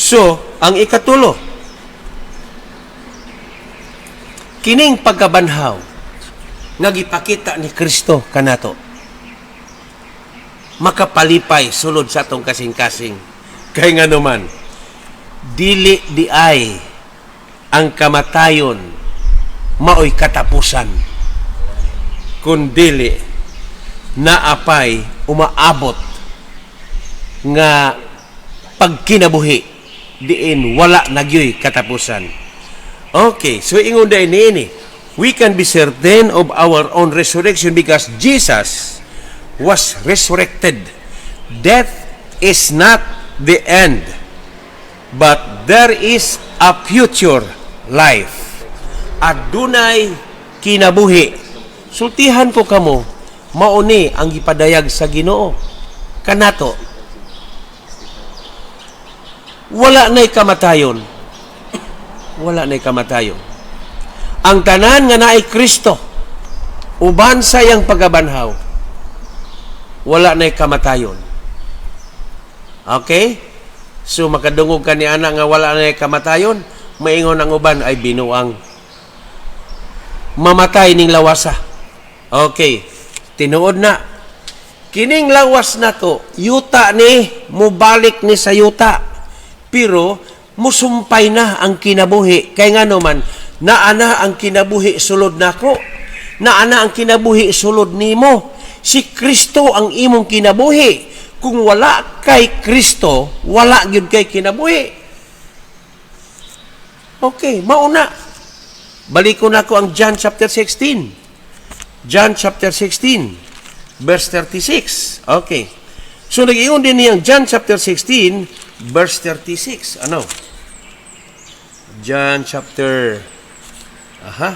S2: So, ang ikatulo, kining pagkabanhaw nga gipakita ni Kristo kanato, makapalipay sulod sa atong kasing-kasing. Kay nganuman, dili diay ang kamatayon maoy katapusan, kundili naapay umaabot nga pagkinabuhi diin wala nagyoy katapusan. Okay, so ingon dahil niini, we can be certain of our own resurrection because Jesus was resurrected. Death is not the end, but there is a future life. Adunay kinabuhi. Sultihan ko kamo, mauni ang gipadayag sa Ginoo kanato. Wala na'y kamatayon. Wala na'y kamatayon. Ang tanan nga naay Kristo, uban sa iyang pagkabanhaw, wala na'y kamatayon. Okay? So makadungog ka ni ana nga wala na'y kamatayon, maingon ang uban ay binuang. Mamatay ning lawasa. Okay. Tinuod na. Kining lawas na to, yuta ni, mubalik ni sa yuta. Pero musumpay na ang kinabuhi. Kay nga naman, naana ang kinabuhi sulod nako. Naana ang kinabuhi sulod nimo. Si Kristo ang imong kinabuhi. Kung wala kay Kristo, wala gyud kay kinabuhi. Okay, mauna. Balikon nako ang John chapter 16. John chapter 16, verse 36. Okay. So nag-ingon din niyang John chapter 16, verse 36. Ano? John chapter. Aha.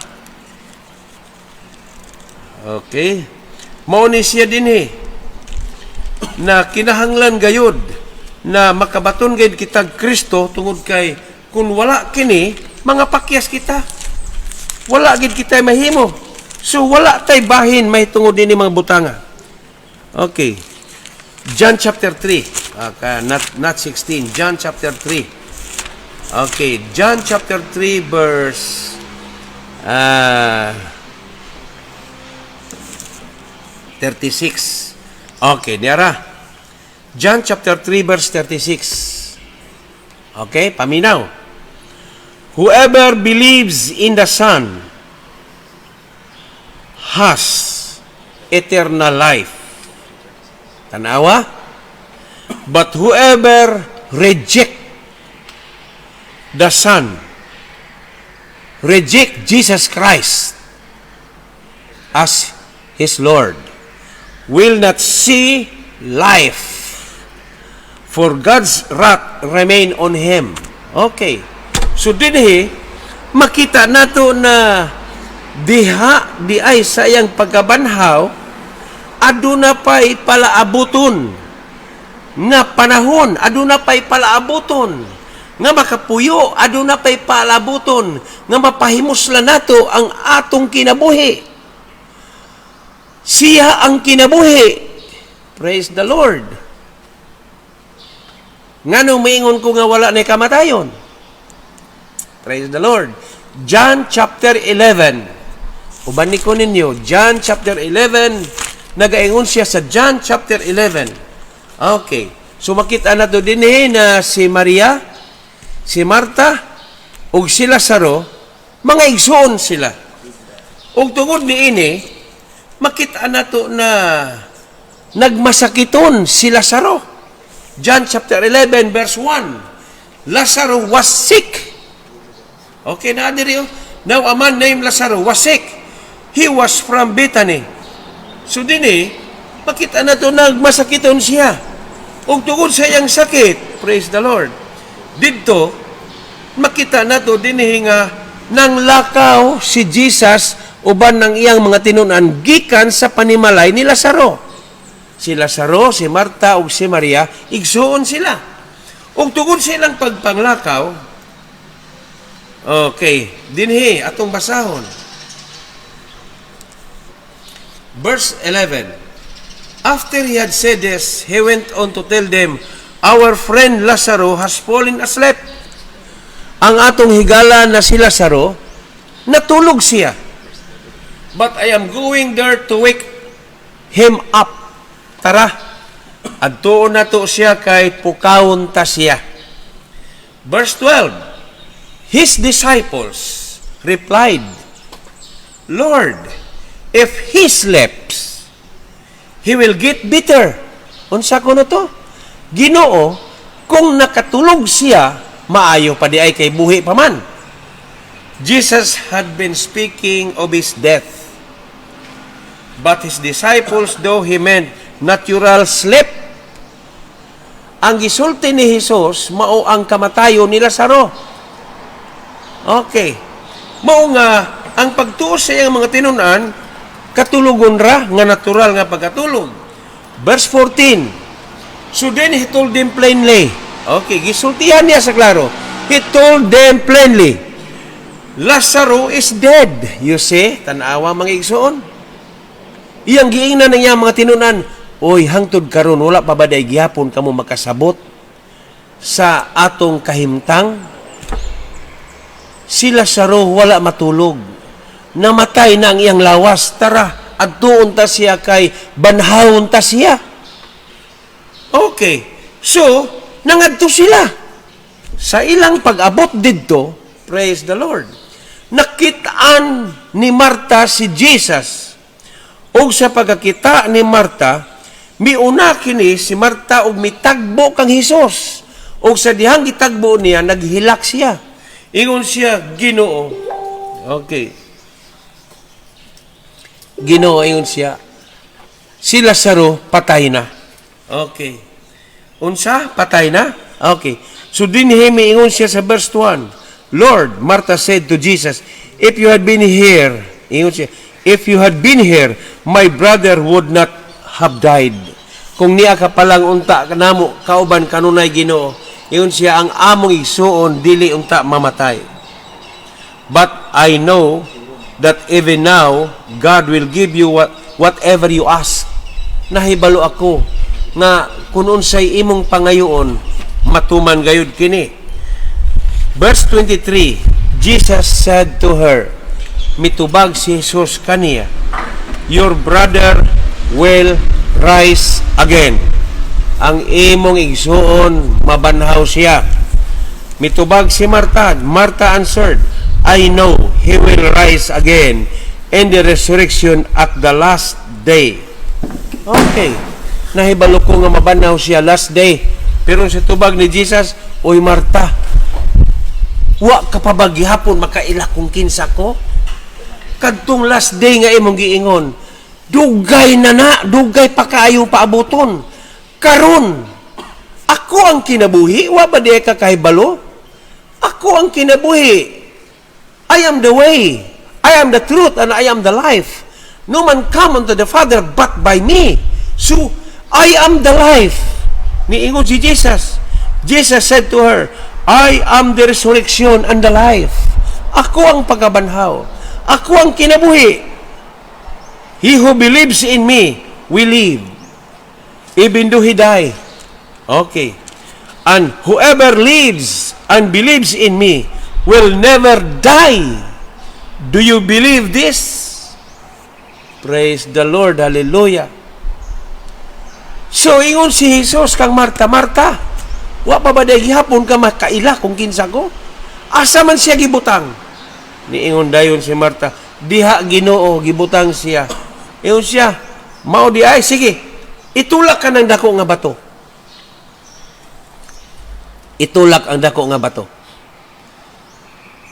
S2: Okay. Mao ni siya dinhi na kinahanglan gayud na makabaton gayud kitag Kristo tungod kay kung wala kini mga pakyas kita. Wala gid kita mahimo. So wala tay bahin mahitungod dinhi mga butanga. Okay. John chapter 3. Not 16. John chapter 3. Okay, John chapter 3 verse 36. Okay, niara. John chapter 3 verse 36. Okay, paminaw. Whoever believes in the Son has eternal life. Tanawa? But whoever reject the Son, reject Jesus Christ as his Lord, will not see life, for God's wrath remain on him. Okay. So dinhi makita nato na diha di ay sa iyang pagkabanhaw aduna pa'y palaabuton nga panahon, aduna pa'y palaabuton Nga makapuyo, aduna pay palabuton, nga mapahimuslan nato ang atong kinabuhi. Siya ang kinabuhi. Praise the Lord. Ngano moingon ko nga wala na kamatayon? Praise the Lord. John chapter 11. Uban ni ko ninyo, John chapter 11, nagaingon siya sa John chapter 11. Okay. So makita na to din eh, na si Maria, si Marta, ug si Lazaro, mga igsoon sila. Ug tungod niini, makita na to na nagmasakiton si Lazaro. John chapter 11 verse 1. Lazaro was sick. Okay na diri, oh. Now a man named Lazaro was sick. He was from Bethany. So dinhi, makita na to nagmasakiton siya. Ug tungod sa iyang sakit, praise the Lord. Didto, makita na to dinhi nga nanglakaw si Jesus uban ng iyang mga tinunan gikan sa panimalay ni Lazaro. Si Lazaro, si Marta ug si Maria, igsuon sila. Ug tungod sa ilang pagpanglakaw, okay, dinhi atong basahon. Verse 11. After he had said this, he went on to tell them, "Our friend Lazaro has fallen asleep." Ang atong higala na si Lazaro, natulog siya. "But I am going there to wake him up." Tara, adtuon nato siya kay pukawon ta siya. Verse 12. His disciples replied, "Lord, if he sleeps, he will get better." Unsa kuno to? Ginoo, kung nakatulog siya, maayo pa diay kay buhi pa man. Jesus had been speaking of his death. But his disciples thought he meant natural sleep. Ang gisulti ni Jesus mao ang kamatayon ni Lazaro. Okay. Mao nga ang pagtuo sa iyang mga tinunan, katulogon ra nga natural nga pagkatulog. Verse 14. So then he told them plainly. Okay, gisultihan niya sa klaro. He told them plainly, "Lazaro is dead." You see, tanawa, mga igsoon. Iyang giingnan ng iyang mga tinunan, "Oy, hangtod karon wala pa ba diay gihapon kamo makasabot sa atong kahimtang? Si Lazaro wala matulog. Namatay na ang iyang lawas. Tara, adtuon ta siya kay banhawon ta siya." Okay. So, nangadto sila. Sa ilang pag-abot didto, praise the Lord, nakitaan ni Marta si Jesus. Og sa pagkakita ni Marta, miuna kini si Marta og mitagbo kang Hesus. Og sa dihang gitagbo niya, naghilak siya. Ingon siya, "Ginoo." Okay. "Ginoo," ingon siya. "Si Lazaro patay na." Okay. Unsa? Patay na? Okay. So dinhi miingon siya sa verse 1. "Lord," Martha said to Jesus, "if you had been here," ingon siya, "if you had been here, my brother would not have died." "Kung niya ka palang unta namo kauban kanunay, Ginoo," ingon siya, "ang among igsuon dili unta mamatay. But I know that even now, God will give you whatever you ask." Nahibalo ako nga kung unsay imong pangayoon, matuman gayud kini. Verse 23, Jesus said to her, mitubag si Jesus kaniya, "Your brother will rise again." Ang imong igsuon, mabanhaw siya. Mitubag si Marta. Martha answered, "I know he will rise again in the resurrection at the last day." Okay. "Nahibalo ko nga mabanhaw siya last day." Pero sa tubag ni Jesus, "Oy Marta, wa ka pa ba gihapon makaila kung kinsa ko? Kadtong last day nga imong giingon, dugay na na, dugay pa kaayo paabuton. Karon, ako ang kinabuhi, wa ba di ka kahibalo? Ako ang kinabuhi. I am the way, I am the truth, and I am the life. No man come unto the Father but by me. So, I am the life." Niingon si Jesus. Jesus said to her, "I am the resurrection and the life." Ako ang pagkabanhaw. Ako ang kinabuhi. "He who believes in me will live, even though he die." Okay. "And whoever lives and believes in me will never die. Do you believe this?" Praise the Lord. Hallelujah. So, ingon si Jesus kang Marta, "Marta, wa pa ba diay gihapon ka makaila kung kinsa ko? Asa man siya gibutang?" Niingon dayon si Marta, "Diha, Ginoo, gibutang siya." Ingon siya, "Mao diay, sige, itulak kanang dako nga bato." Itulak ang dako nga bato.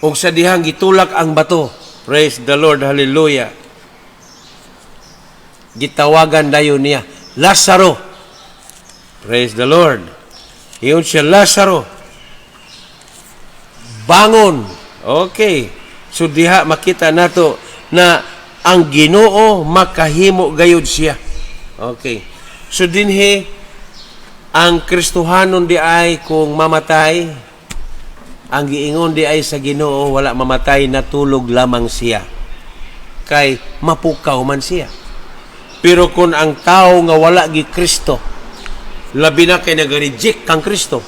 S2: Ug sa dihang gitulak ang bato, praise the Lord, hallelujah. Gitawagan dayon niya, "Lazaro." Praise the Lord. Ingon siya, "Lazaro, bangon." Okay. So diha makita nato na ang Ginoo makahimo gayud siya. Okay. So dinhi ang Kristohanon diay kung mamatay, ang giingon diay sa Ginoo, wala mamatay, natulog lamang siya. Kay mapukaw man siya. Pero kung ang tao nga wala gi Kristo, labi na kay nag-reject kang Kristo,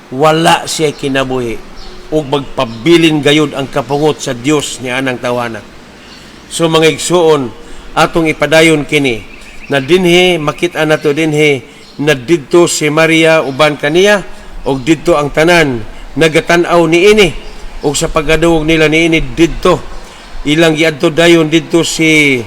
S2: wala siya kinabuhi ug magpabilin gayud ang kapungot sa Dios ni anang tawana. So mga igsuon, atong ipadayon kini na dinhi makita nato dinhi na didto si Maria uban kaniya ug didto ang tanan nagatan-aw niini, ug sa pagkadungog nila niini, didto ilang giadto dayon didto si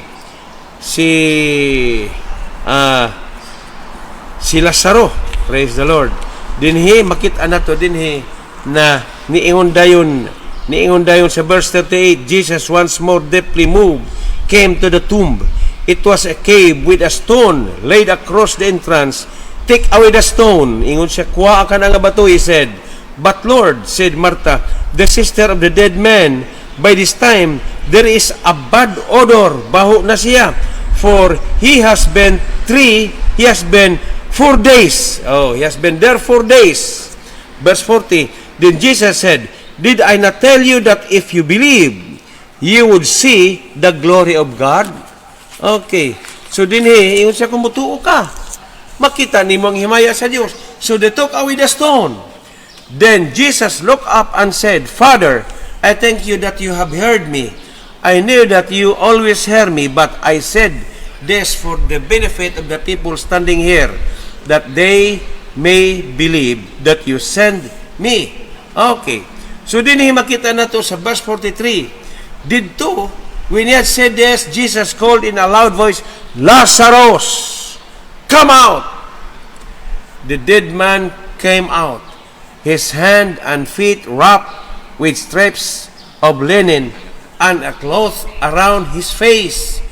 S2: Lazaro. Praise the Lord. Dinhi makita nato dinhi na niingon dayon sa verse 38, Jesus, once more deeply moved, came to the tomb. It was a cave with a stone laid across the entrance. "Take away the stone." Ingon siya, "Kuha ka na nga bato," he said. "But Lord," said Martha, the sister of the dead man, "by this time there is a bad odor." Baho na siya. "For he has been 4 days." Oh, he has been there 4 days. Verse 40, then Jesus said, "Did I not tell you that if you believe, you would see the glory of God?" Okay. So dinhi, ingon siya, "Kung mutuo ka, makita nimo ang himaya sa Dios." So they took away the stone. Then Jesus looked up and said, "Father, I thank you that you have heard me. I knew that you always hear me, but I said this for the benefit of the people standing here, that they may believe that you send me." Okay. So dinhi makita nato sa verse 43. Didto, when he had said this, Jesus called in a loud voice, "Lazarus, come out!" The dead man came out, his hand and feet wrapped with strips of linen and a cloth around his face.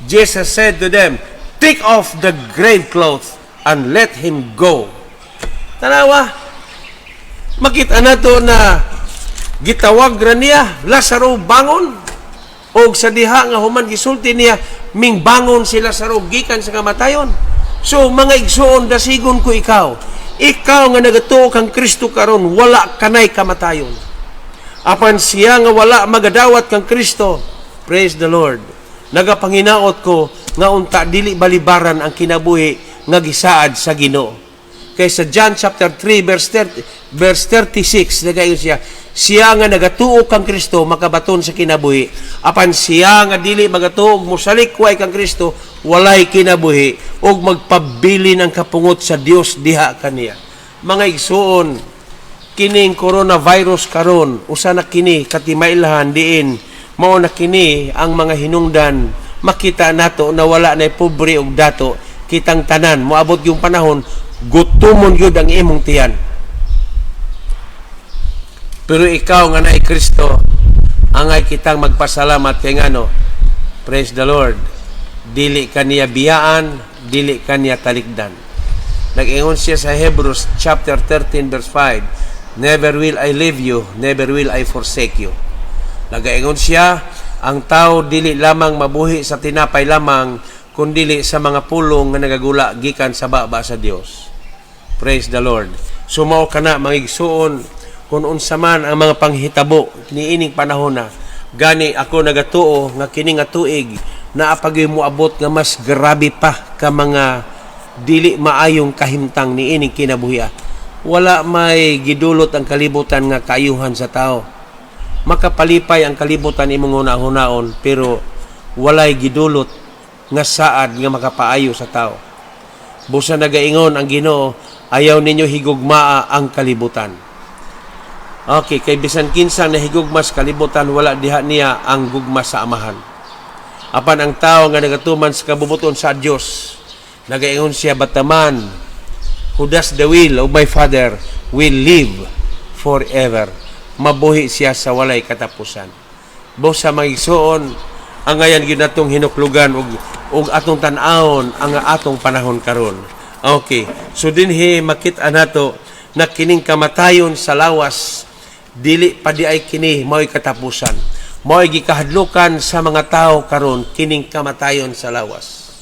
S2: Jesus said to them, "Take off the grave cloth and let him go." Tanawa, makita nato na gitawag ra niya, "Lazaro, bangon." Og sa diha nga human gisulti niya, ming bangon si Lazaro gikan sa kamatayon. So mga igsuon, dasigon ko ikaw. Ikaw nga nagatuo kang Kristo karon, wala kanay kamatayon. Apan siya nga wala magadawat kang Kristo, praise the Lord. Nagapanginaot ko nga unta dili balibaran ang kinabuhi nga gisaad sa Ginoo. Kay sa John chapter 3 verse 30, verse 36, nagaingon siya, siya nga nagatuo kang Kristo makabaton sa kinabuhi, apan siya nga dili magatuo ug mosalikway kang Kristo, walay kinabuhi ug magpabilin ang kapungot sa Dios diha kaniya. Mga igsuon, kining coronavirus karon, usa na kini katimailhan diin mao na kini ang mga hinungdan makita nato na wala na pobre ug dato, kitang tanan moabot yung panahon gutomon gyud ang imong tiyan. Pero ikaw nga naay Kristo, angay kitang magpasalamat kay ngano, praise the Lord, dili kaniya biyaan, dili kaniya talikdan. Nag-ingon siya sa Hebrews chapter 13 verse 5, "Never will I leave you, never will I forsake you." Nagaingon siya, ang tao dili lamang mabuhi sa tinapay lamang, kundili sa mga pulong nga nagagula gikan sa baba sa Dios. Praise the Lord. So mao kana, mga igsuon, kung Kung unsa man ang mga panghitabo niining panahon na gani, ako nagatuo nga kini nga tuig naa pa gyud moabot nga mas grabe pa ka mga dili maayong kahimtang niining kinabuhi. Wala may gidulot ang kalibutan nga kaayuhan sa tao. Makapalipay ang kalibutan imong hunahunaon, pero walay gidulot nga saad nga makapaayo sa tao. Busa nagaingon ang Ginoo, "Ayaw ninyo higugmaa ang kalibutan." Okay, kay bisan kinsa nahigugma sa kalibutan, wala diha niya ang gugma sa Amahan. Apan ang tao nga nagatuman sa kabubuton sa Dios, nagaingon siya, "But the man who does the will of my Father will live forever." Mabuhi siya sa walay katapusan. Busa, mga igsoon, ang ngayan gyud natong hinuklugan ug atong tan-awon ang atong panahon karon. Okay. So dinhi makita nato na kining kamatayon sa lawas, dili pa di ay kini mao'y katapusan. Mao'y gikahadlukan sa mga tao karon kining kamatayon sa lawas.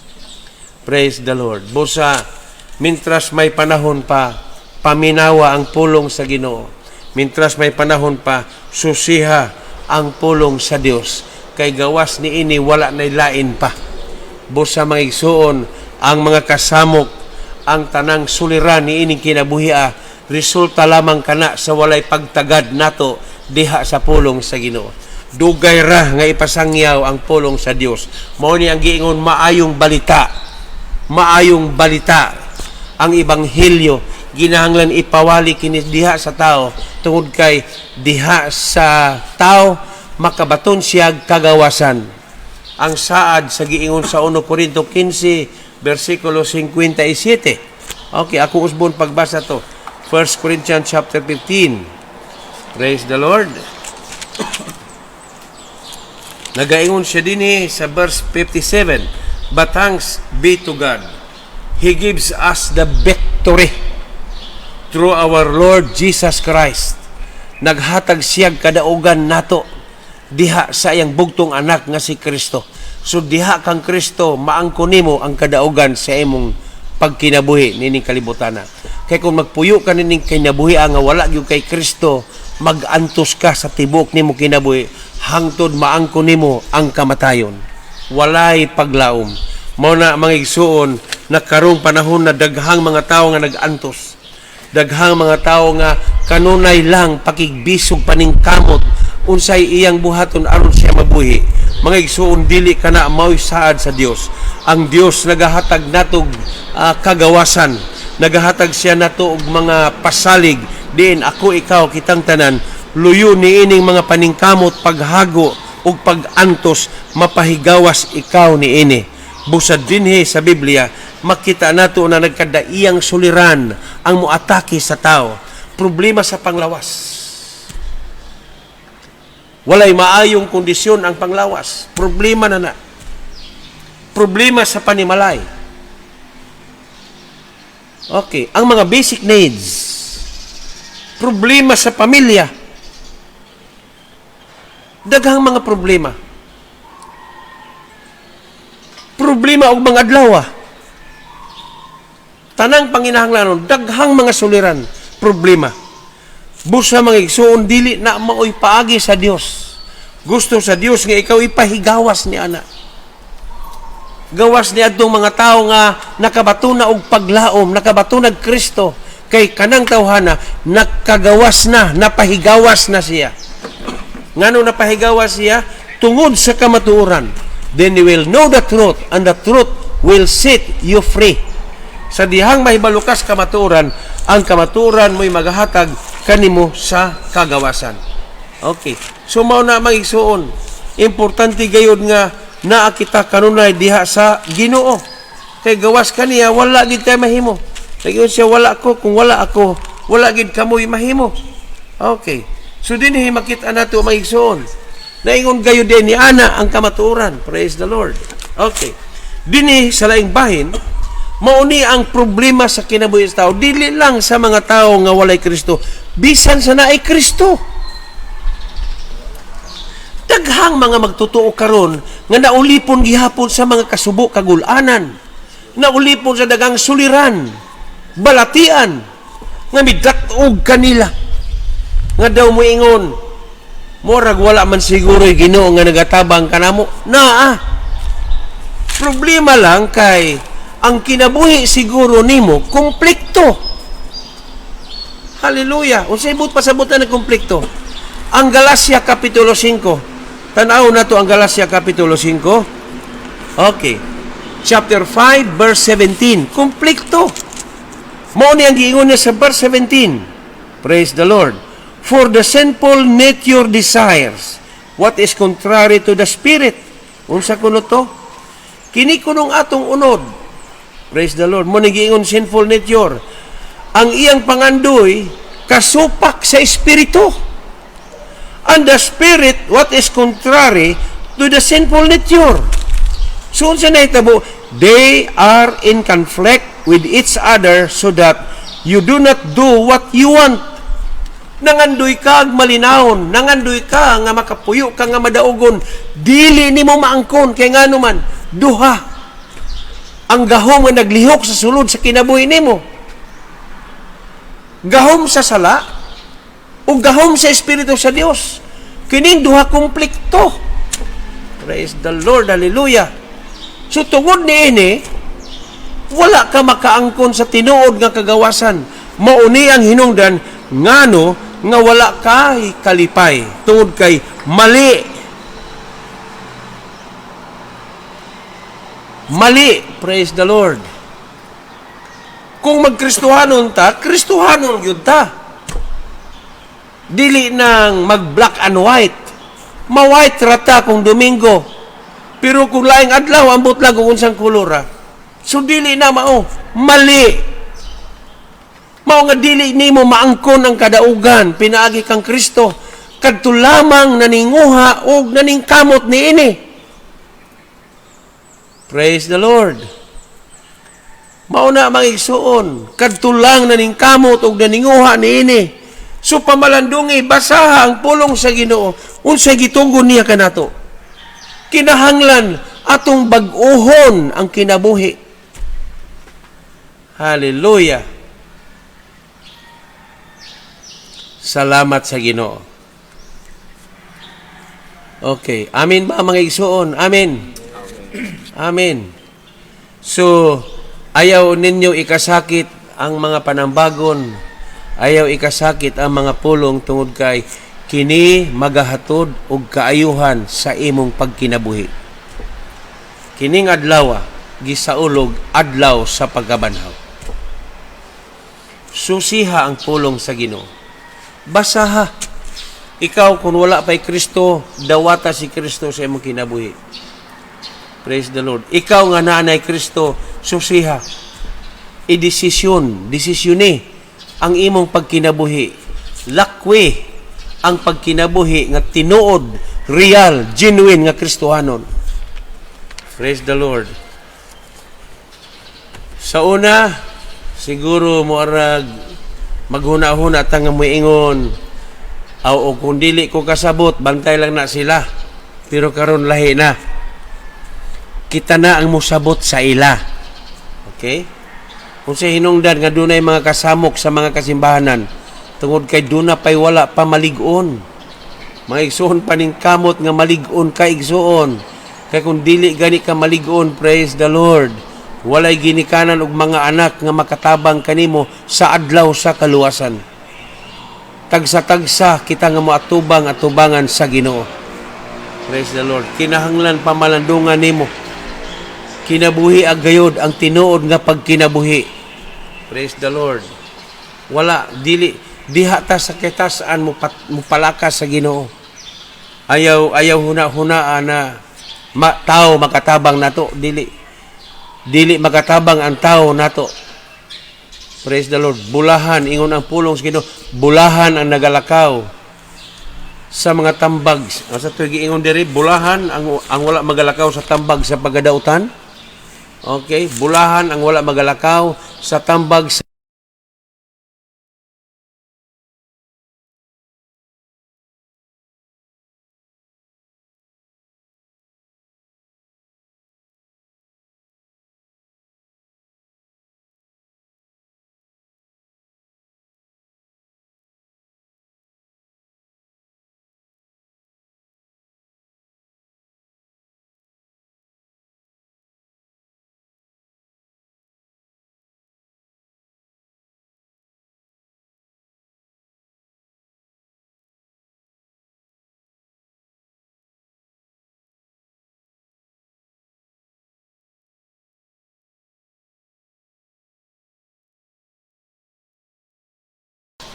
S2: Praise the Lord. Busa mintras may panahon pa, paminawa ang pulong sa Ginoo. Mintras may panahon pa, susiha ang pulong sa Dios. Kay gawas niini, wala na lain pa. Busa, mga igsuon, ang mga kasamok, ang tanang suliran niining kinabuhia, resulta lamang kana sa walay pagtagad nato diha sa pulong sa Ginoo. Dugay ra nga ipasangyaw ang pulong sa Dios. Mao ni ang giingon maayong balita. Maayong balita. Ang ebanghelyo ginahanglan ipawali kini diha sa tao tungod kay diha sa tao makabaton siya kagawasan. Ang saad sa giingon sa 1 Corinto 15 versikulo 57. Okay, ako usbon pagbasa to. 1 Corinthians chapter 15. Praise the Lord. Nagaingon siya dinhi sa verse 57. "But thanks be to God. He gives us the victory through our Lord Jesus Christ." Naghatag siya kadaugan nato diha sa iyang bugtong anak nga si Kristo. So diha kang Kristo, maangko nimo ang kadaugan sa imong pagkinabuhi nining kalibutana. Kay kung magpuyo ka nining kinabuhi nga wala gyud kay Kristo, magantos ka sa tibuok nimo kinabuhi hangtod maangko nimo ang kamatayon. Walay paglaom. Mao na, mga igsuon, na karong panahon na daghang mga tawo nga nag-antos. Daghang mga tawo nga kanunay lang pakigbisog, paningkamot unsay iyang buhaton aron siya mabuhi. Mga igsuon, dili kana mao'y saad sa Dios. Ang Dios nagahatag natog kagawasan. Nagahatag siya nato og mga pasalig diin ako, ikaw, kitang tanan luyo niining mga paningkamot, paghago ug pag-antos, mapahigawas ikaw niini. Busad dinhi sa Biblia makita nato na nagkadaiyang suliran ang moatake sa tao. Problema sa panglawas. Walay maayong kondisyon ang panglawas. Problema na na. Problema sa panimalay. Okay, ang mga basic needs. Problema sa pamilya. Daghang mga problema. Problema og mga adlaw. Tanang panginahanglanon, daghang mga suliran, problema. Busa, mga igsuon, dili na maoy paagi sa Dios. Gusto sa Dios nga ikaw ipahigawas ni ana. Gawas ni adtong mga tao nga nakabato na og paglaom, nakabato nag Kristo, kay kanang tawhana nakagawas na, napahigawas na siya. Ngano napahigawas siya? Tungod sa kamatuoran. "Then you will know the truth and the truth will set you free." Sa dihang mahibalo kas kamatuoran, ang kamatuoran mo'y magahatag kanimo sa kagawasan. Okay. So mao na, mga igsuon, importante gayud nga naa kita kanunay diha sa Ginoo. Kay gawas kaniya, wala gid tay mahimo. Nagaingon siya, "Wala ko, kung wala ako, wala gid kamoy mahimo." Okay. So dinhi makita nato, mga igsuon, naingon gayud din ni ana ang kamatuoran. Praise the Lord. Okay. Dinhi sa laing bahin, mao ni ang problema sa kinabuhi sa tao. Dili lang sa mga tao nga walay Kristo, bisan sa naay Kristo. Daghang mga magtotoo karon nga naulipon gihapon sa mga kasubo, kagulanan. Naulipon sa daghang suliran, balatian nga midat-og kanila. Nga daw moingon, murag wala man siguro Ginoo nga nagatabang kanamo. Naa. Problema lang kay ang kinabuhi siguro nimo konflikto. Hallelujah. Unsay buot pasabot na ng konflikto? Ang Galacia Kapitulo 5. Tan-aw na to ang Galacia Kapitulo 5. Okay. Chapter 5 verse 17. Konflikto. Mao ni ang giingon niya sa verse 17. Praise the Lord. "For the sinful nature desires what is contrary to the spirit." Unsa kuno to? Kini kunong atong unod. Praise the Lord. Mao ni giingon sinful nature. Ang iyang pangandoy kasupak sa espiritu. And the spirit what is contrary to the sinful nature. So unsa na hitabo? They are in conflict with each other so that you do not do what you want. Nangandoy ka ag malinawon, nangandoy ka nga makapuyo ka nga madaugon, dili nimo maangkon kay ngano man duha ang gahom nga naglihok sa sulod sa kinabuhi nimo. Gahom sa sala o gahom sa Espiritu sa Dios. Kining duha konflikto. Praise the Lord, hallelujah. So tungod niini, wala ka makaangkon sa tinuod nga kagawasan. Mauni ang hinungdan ngano nga wala kay kalipay tungod kay mali. Mali, praise the Lord. Kung magkristohanon ta, Kristohanon gyud ta. Dili nang mag black and white. Ma-white ra ta kung Domingo. Pero kung laing adlaw, ambot lang kung unsang kolor ra. So dili na mao, mali. Mao nga dili nimo maangkon ang kadaugan pinaagi kang Kristo kadto lamang naninguha og naningkamot niini. Praise the Lord. Mao na, mga igsuon, kadto lang naningkamot og naninguha niini. So pamalandungi, basaha ang pulong sa Ginoo, unsay gitugon niya kanato. Kinahanglan atong bag-uhon ang kinabuhi. Hallelujah. Salamat sa Ginoo. Okay, amen ba, mga igsuon? Amen. Amen. So, ayaw ninyo ikasakit ang mga panambagon. Ayaw ikasakit ang mga pulong tungod kay kini magahatod og kaayuhan sa imong pagkinabuhi. Kining adlaw gisaulog adlaw sa pagkabanhaw. Susiha ang pulong sa Ginoo. Basaha. Ikaw, kung wala pa'y Kristo, dawata si Kristo sa imong kinabuhi. Praise the Lord. Ikaw nga naa nay Kristo, susiha. I-desisyon, desisyone ang imong pagkinabuhi. Lakwi ang pagkinabuhi nga tinuod, real, genuine nga Kristohanon. Praise the Lord. Sa una, siguro moarag maghuna-huna ta nga moingon, aw o kung dili ko kasabot, bantay lang na sila. Pero karon lahi na. Kita na ang mosabot sa ila. Okay? Kung sa hinungdan nga dunay mga kasamok sa mga kasimbahanan, tungod kay duna pay wala pa malig-on. Mga igsuon, paningkamot nga malig-on ka, igsuon. Kay kung dili gani ka malig-on, praise the Lord, walay ginikanan og mga anak nga makatabang kanimo sa adlaw sa kaluwasan. Tagsa-tagsa kita nga moatubang atubangan sa Ginoo. Praise the Lord. Kinahanglan pamalandungan nimo. Kinabuhi ang gayod ang tinuod nga pagkinabuhi. Praise the Lord. Wala dili diha ta sa kitasan mo, pat, mo palakas sa Ginoo. Ayaw ayaw huna-hunaa na tao makatabang nato, dili. Dili makatabang ang tao nato. Praise the Lord. Bulahan, ingon ang pulong sa Ginoo, bulahan ang nagalakaw sa mga tambag. Sa tuig ingon diri, bulahan ang wala magalakaw sa tambag sa pagkadautan. Okay, bulahan ang wala magalakaw sa tambag sa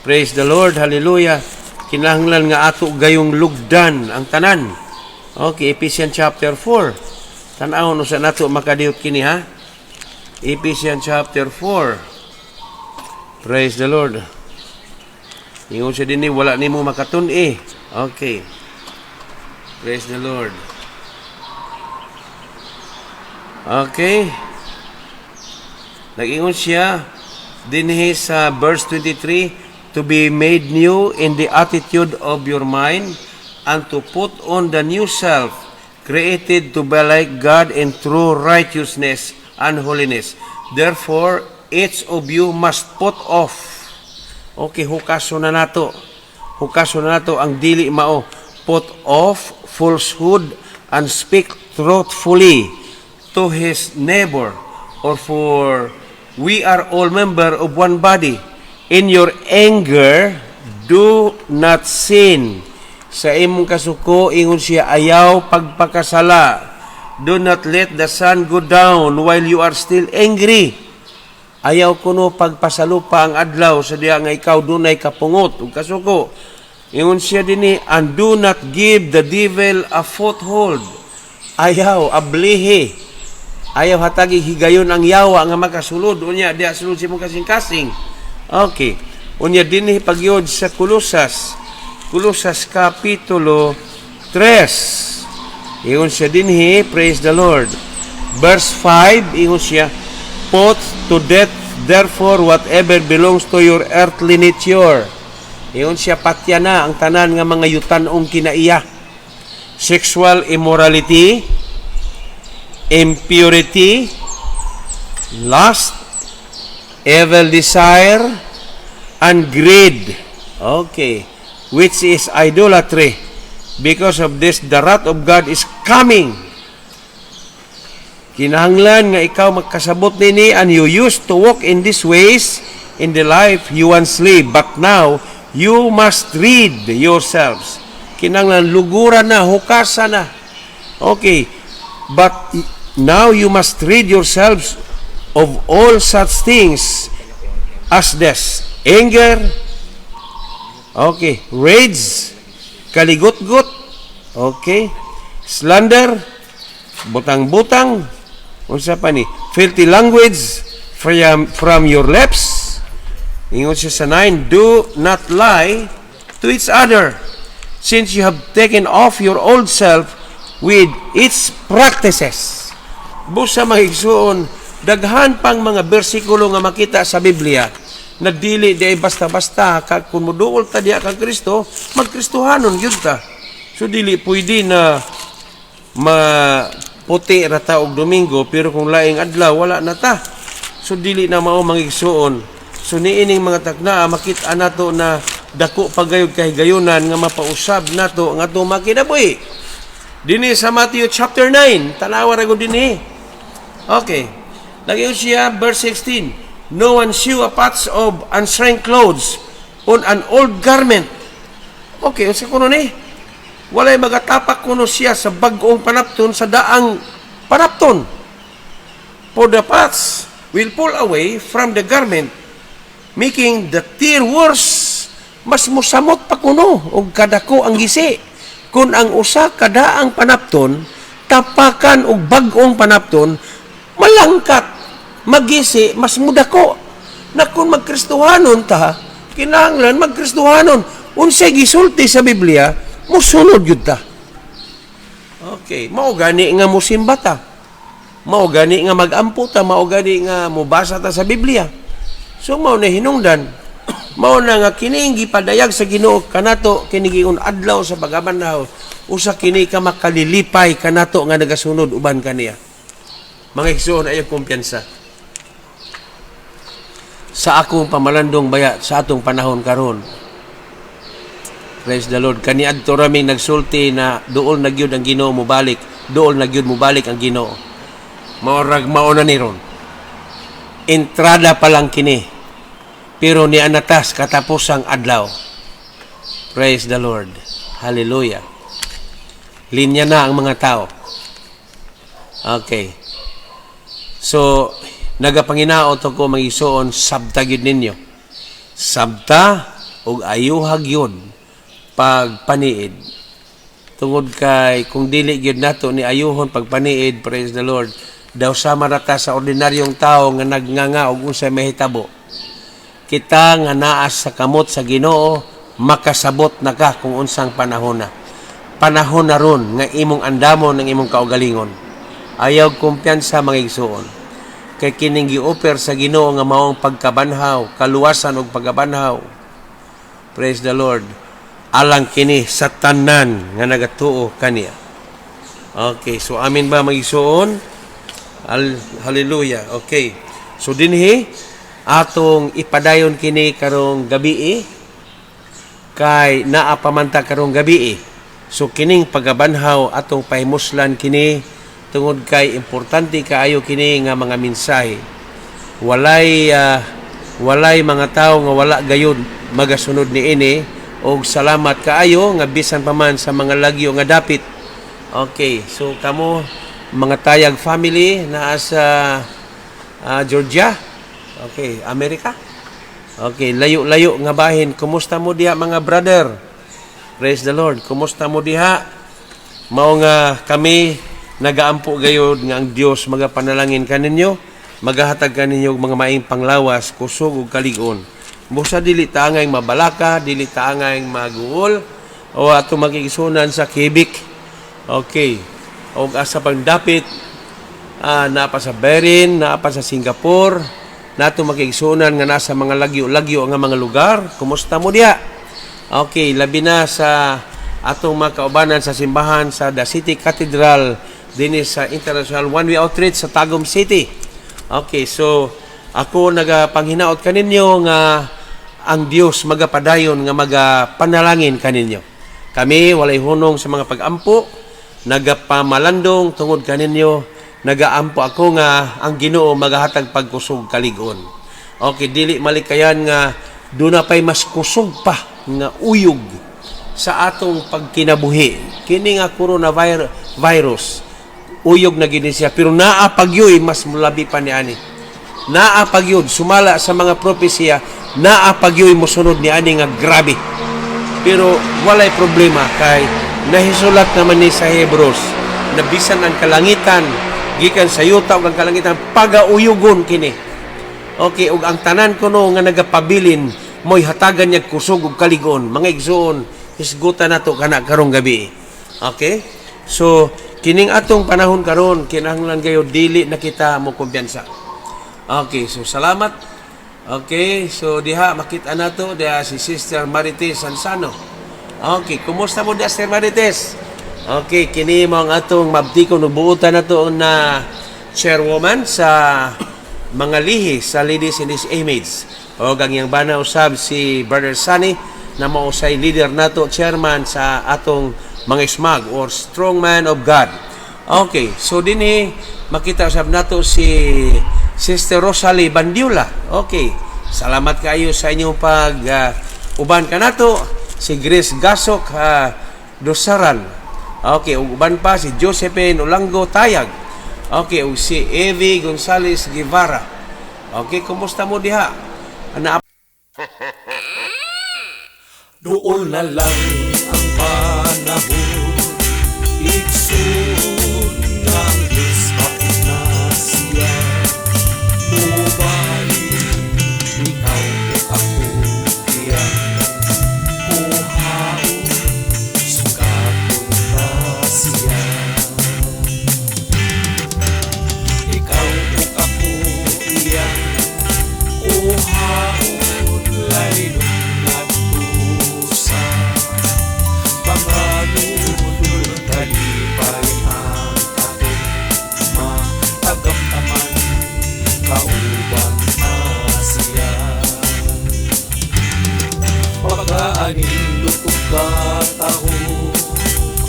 S2: Praise the Lord, hallelujah. Kinahanglan nga ato gayong lugdan ang tanan. Okay, Ephesians chapter 4. Tan-awon usa nato makadiyot kini, ha. Ephesians chapter 4. Praise the Lord. Ingon siya dinhi, wala nimo makatun-i. Okay. Praise the Lord. Okay. Nag-ingon siya dinhi sa verse 23, "To be made new in the attitude of your mind and to put on the new self, created to be like God in true righteousness and holiness. Therefore, each of you must put off." Okay, hukaso na nato. Hukaso na nato ang dili mao. "Put off falsehood and speak truthfully to his neighbor, or for we are all member of one body. In your anger, do not sin." Sa imong kasuko, ingon siya, ayaw pagpakasala. "Do not let the sun go down while you are still angry." Ayaw kuno pagpasalupa ang adlaw sa diha nga ikaw dunay kapungot ug kasuko. Ingon siya dinhi, "And do not give the devil a foothold." Ayaw ablihi. Ayaw hatagi higayon ang yawa nga makasulod unya diha sulod sa imong kasing-kasing. Okay. Unya dinhi pagyod sa Kolosas. Kolosas kapitulo 3. Ingon siya dinhi, praise the Lord. Verse 5, ingon siya, "Put to death therefore whatever belongs to your earthly nature." Ingon siya, patya na ang tanan nga mga yutanong kinaiya. "Sexual immorality, impurity, lust, evil desire, and greed." Okay. "Which is idolatry. Because of this, the wrath of God is coming." Kinahanglan nga ikaw magkasabot nini, "And you used to walk in these ways in the life you once lived. But now, you must rid yourselves." Kinahanglan luguran na, hukasa na. Okay. "But now you must rid yourselves of all such things as this: anger, okay, rage, kaligutgot, okay, slander, butang-butang, unsa pa ni, filthy language from your lips." Ingon siya sa 9, "Do not lie to each other, since you have taken off your old self with its practices." Busa, mga igsuon, daghan pang mga bersikulo nga makita sa Biblia na dili di ay basta-basta ka, kung moduol ta diha kang Kristo, magkristohanon gyud ta. So dili pwede na maputi ra ta og Domingo pero kung laing adlaw wala na ta. So dili na mao, mga igsuon. So niining mga takna, makita nato na dako pagayog kahigayunan nga mapausab nato ang atong makinabuhi. Dinhi sa Matthew chapter 9, tanawa ra gud dinhi. Okay. Lagi siya, verse 16. "No one sew a patch of unshrunk clothes on an old garment." Okay, unsa kuno ni? Walay magatapak kuno siya sa bag-ong panapton sa daang panapton. "For the patch will pull away from the garment, making the tear worse." Mas musamot pa kuno og kadako ang gisi. Kung ang usa ka daang panapton tapakan og bag-ong panapton, malangkat, magisi, mas mudako. Na kung magkristohanon ta, kinahanglan magkristohanon. Unsay gisulti sa Biblia, musunod gyud ta. Okay, mao gani nga musimba ta. Mao gani nga magampo ta, mao gani nga mubasa ta sa Biblia. So mao na hinungdan. Mao na nga kining gipadayag sa Ginoo kanato kini giingon adlaw sa pagabanhaw, usa kini ka makalilipay kanato nga nagasunod uban kaniya. Mga igsoon, ayaw kumpiyansa. Sa akong pamalandong baya sa atong panahon karon. Praise the Lord. Kaniadto raming nagsulti na duol na gyud ang Ginoo mobalik, duol na gyud mobalik ang Ginoo. Maorag mao na ni ron. Entrada pa lang kini. Pero ni anatas katapusang adlaw. Praise the Lord. Hallelujah. Linya na ang mga tao. Okay. So, nagapanginaot ako, mga igsoon, sabta gyud ninyo. Sabta Ug ayuha gyud pagpaniid. Tungod kay kung dili gyud nato ni ayuhon pagpaniid, praise the Lord, daw sama ra ta sa ordinaryong tao nga nagnganga og unsay mahitabo. Kita nga naa sa kamot sa Ginoo, makasabot na ka kung unsang panahon na. Panahon na ron nga imong andamon ang imong kaugalingon. Ayaw kumpiyansa, mga igsuon. Kay kining gi-offer sa Ginoo nga maong pagkabanhaw, kaluwasan ug pagkabanhaw. Praise the Lord. Alang kini sa tanan nga nagatuo kaniya. Okay, so amin ba, mga igsuon? Hallelujah. Okay. So dinhi atong ipadayon kini karong gabi kay naa pa man ta karong gabi. So kining pagabanhaw, atong pahimuslan kini tungod kay importante kaayo kini nga mga mensahe. Walay mga tawo nga wala gayud magasunod niini, og salamat kaayo nga bisan pa man sa mga lagyo nga dapit. Okay, so kamo mga Tayag family naa sa Georgia. Okay, Amerika. Okay, layo-layo nga bahin. Kumusta mo diha, mga brother? Praise the Lord. Kumusta mo diha? Mao nga kami nagaampo gayod nga ang Dios magapanalangin kaninyo, magahatag kaninyo og mga maayong panglawas, kusog ug kalig-on. Busa dili ta angay mabalaka, dili ta angay maguol o ato makigsuonan sa Quebec. Okay. Og asa pang dapit, naa pa sa Bahrain, naa pa sa Singapore, nato makigsuonan nga nasa mga lagyo-lagyo nga mga lugar. Kumusta mo diha? Okay, labi na sa atong mga kaubanan sa simbahan sa The City Cathedral dinhi sa International One Way Outreach sa Tagum City. Okay, so ako nagapanghinaot kaninyo nga ang Dios magapadayon nga magapanalangin kaninyo. Kami walay hunong sa mga pag-ampo, nagapamalandong tungod kaninyo, nagaampo ako nga ang Ginoo magahatag pagkusog, kalig-on. Okay, dili malikayan nga duna pay mas kusog pa nga uyog sa atong pagkinabuhi. Kini nga coronavirus virus, uyog na gini siya, pero naa pagyoy mas mulabi pa niani. Naa pagyod sumala sa mga propesiya, naa pagyoy mosunod niani nga grabe. Pero walay problema kay nahisulat naman ni sa Hebrews na bisan ang kalangitan gikan sa yuta ug ang kalangitan pagauyugon kini. Okay, ug ang tanan kuno nga nagapabilin mo'y hatagan niya kusog ug kalig-on. Mga igsoon, hisgutan nato kana karong gabi. Okay? So, kining atong panahon karon, kinahanglan kayo dili na kita mo kumpiyansa. Okay, so salamat. Okay, so diha makita nato diha si Sister Marites Sansano. Okay, kumusta mo diha, Sister Marites? Okay, kini mo ang atong mabtikon ug buotan nato na chairwoman sa mga lihi sa Ladies in His Image. O ang iyang bana usab si Brother Sunny na mausay leader nato, chairman sa atong mga smag or strong man of God. Okay, so dinhi makita usab nato si Sister Rosalie Bandiula. Okay, salamat kayo sa inyong pag uban kanato, si Grace Gasok Dosaran. Okay, ug uban pa si Josephine Olango Tayag. Okay, ug si Evie Gonzales Guevara. Okay, kumusta mo diha? Ana?
S3: Dool na lang ang panahon, igsoon, nga ang Diyos hapit na siya mobalik. Ikaw ug ako iyang kuhaon, sukaton ta siya. Ikaw ug ako iyang kuhaon, laynon ngadto sa mga lulon. Kalipay ang atong matagamtaman, kauban ta siya. Pagkaanindot ug kataho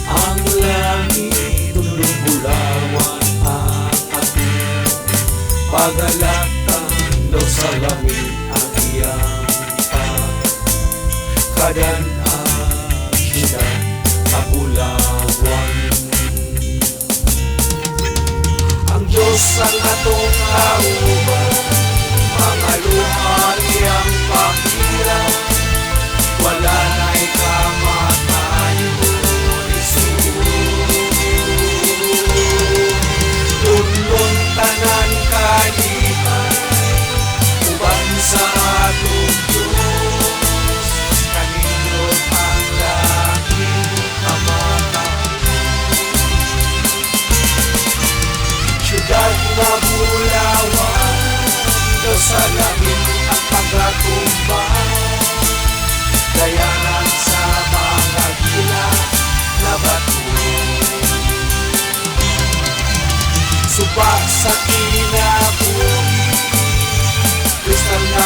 S3: ang langit, tundong bulawan ang atong pagalatan, daw sa langit ang iyang pagkadan-an, siyudad kabulawan. Ang Diyos ang atong kauban, mga luha iyang pahiran. Wala na'y kamatayon, Jesus. Tunlon tanan kalipay uban sa atong Diyos. Kanindot ang langit kamata. Siyudad nga bulawan, daw sa langit ang pagkatumba. Dayanan sa mga gila na bato. Suba sa kinabuhi, kristal na.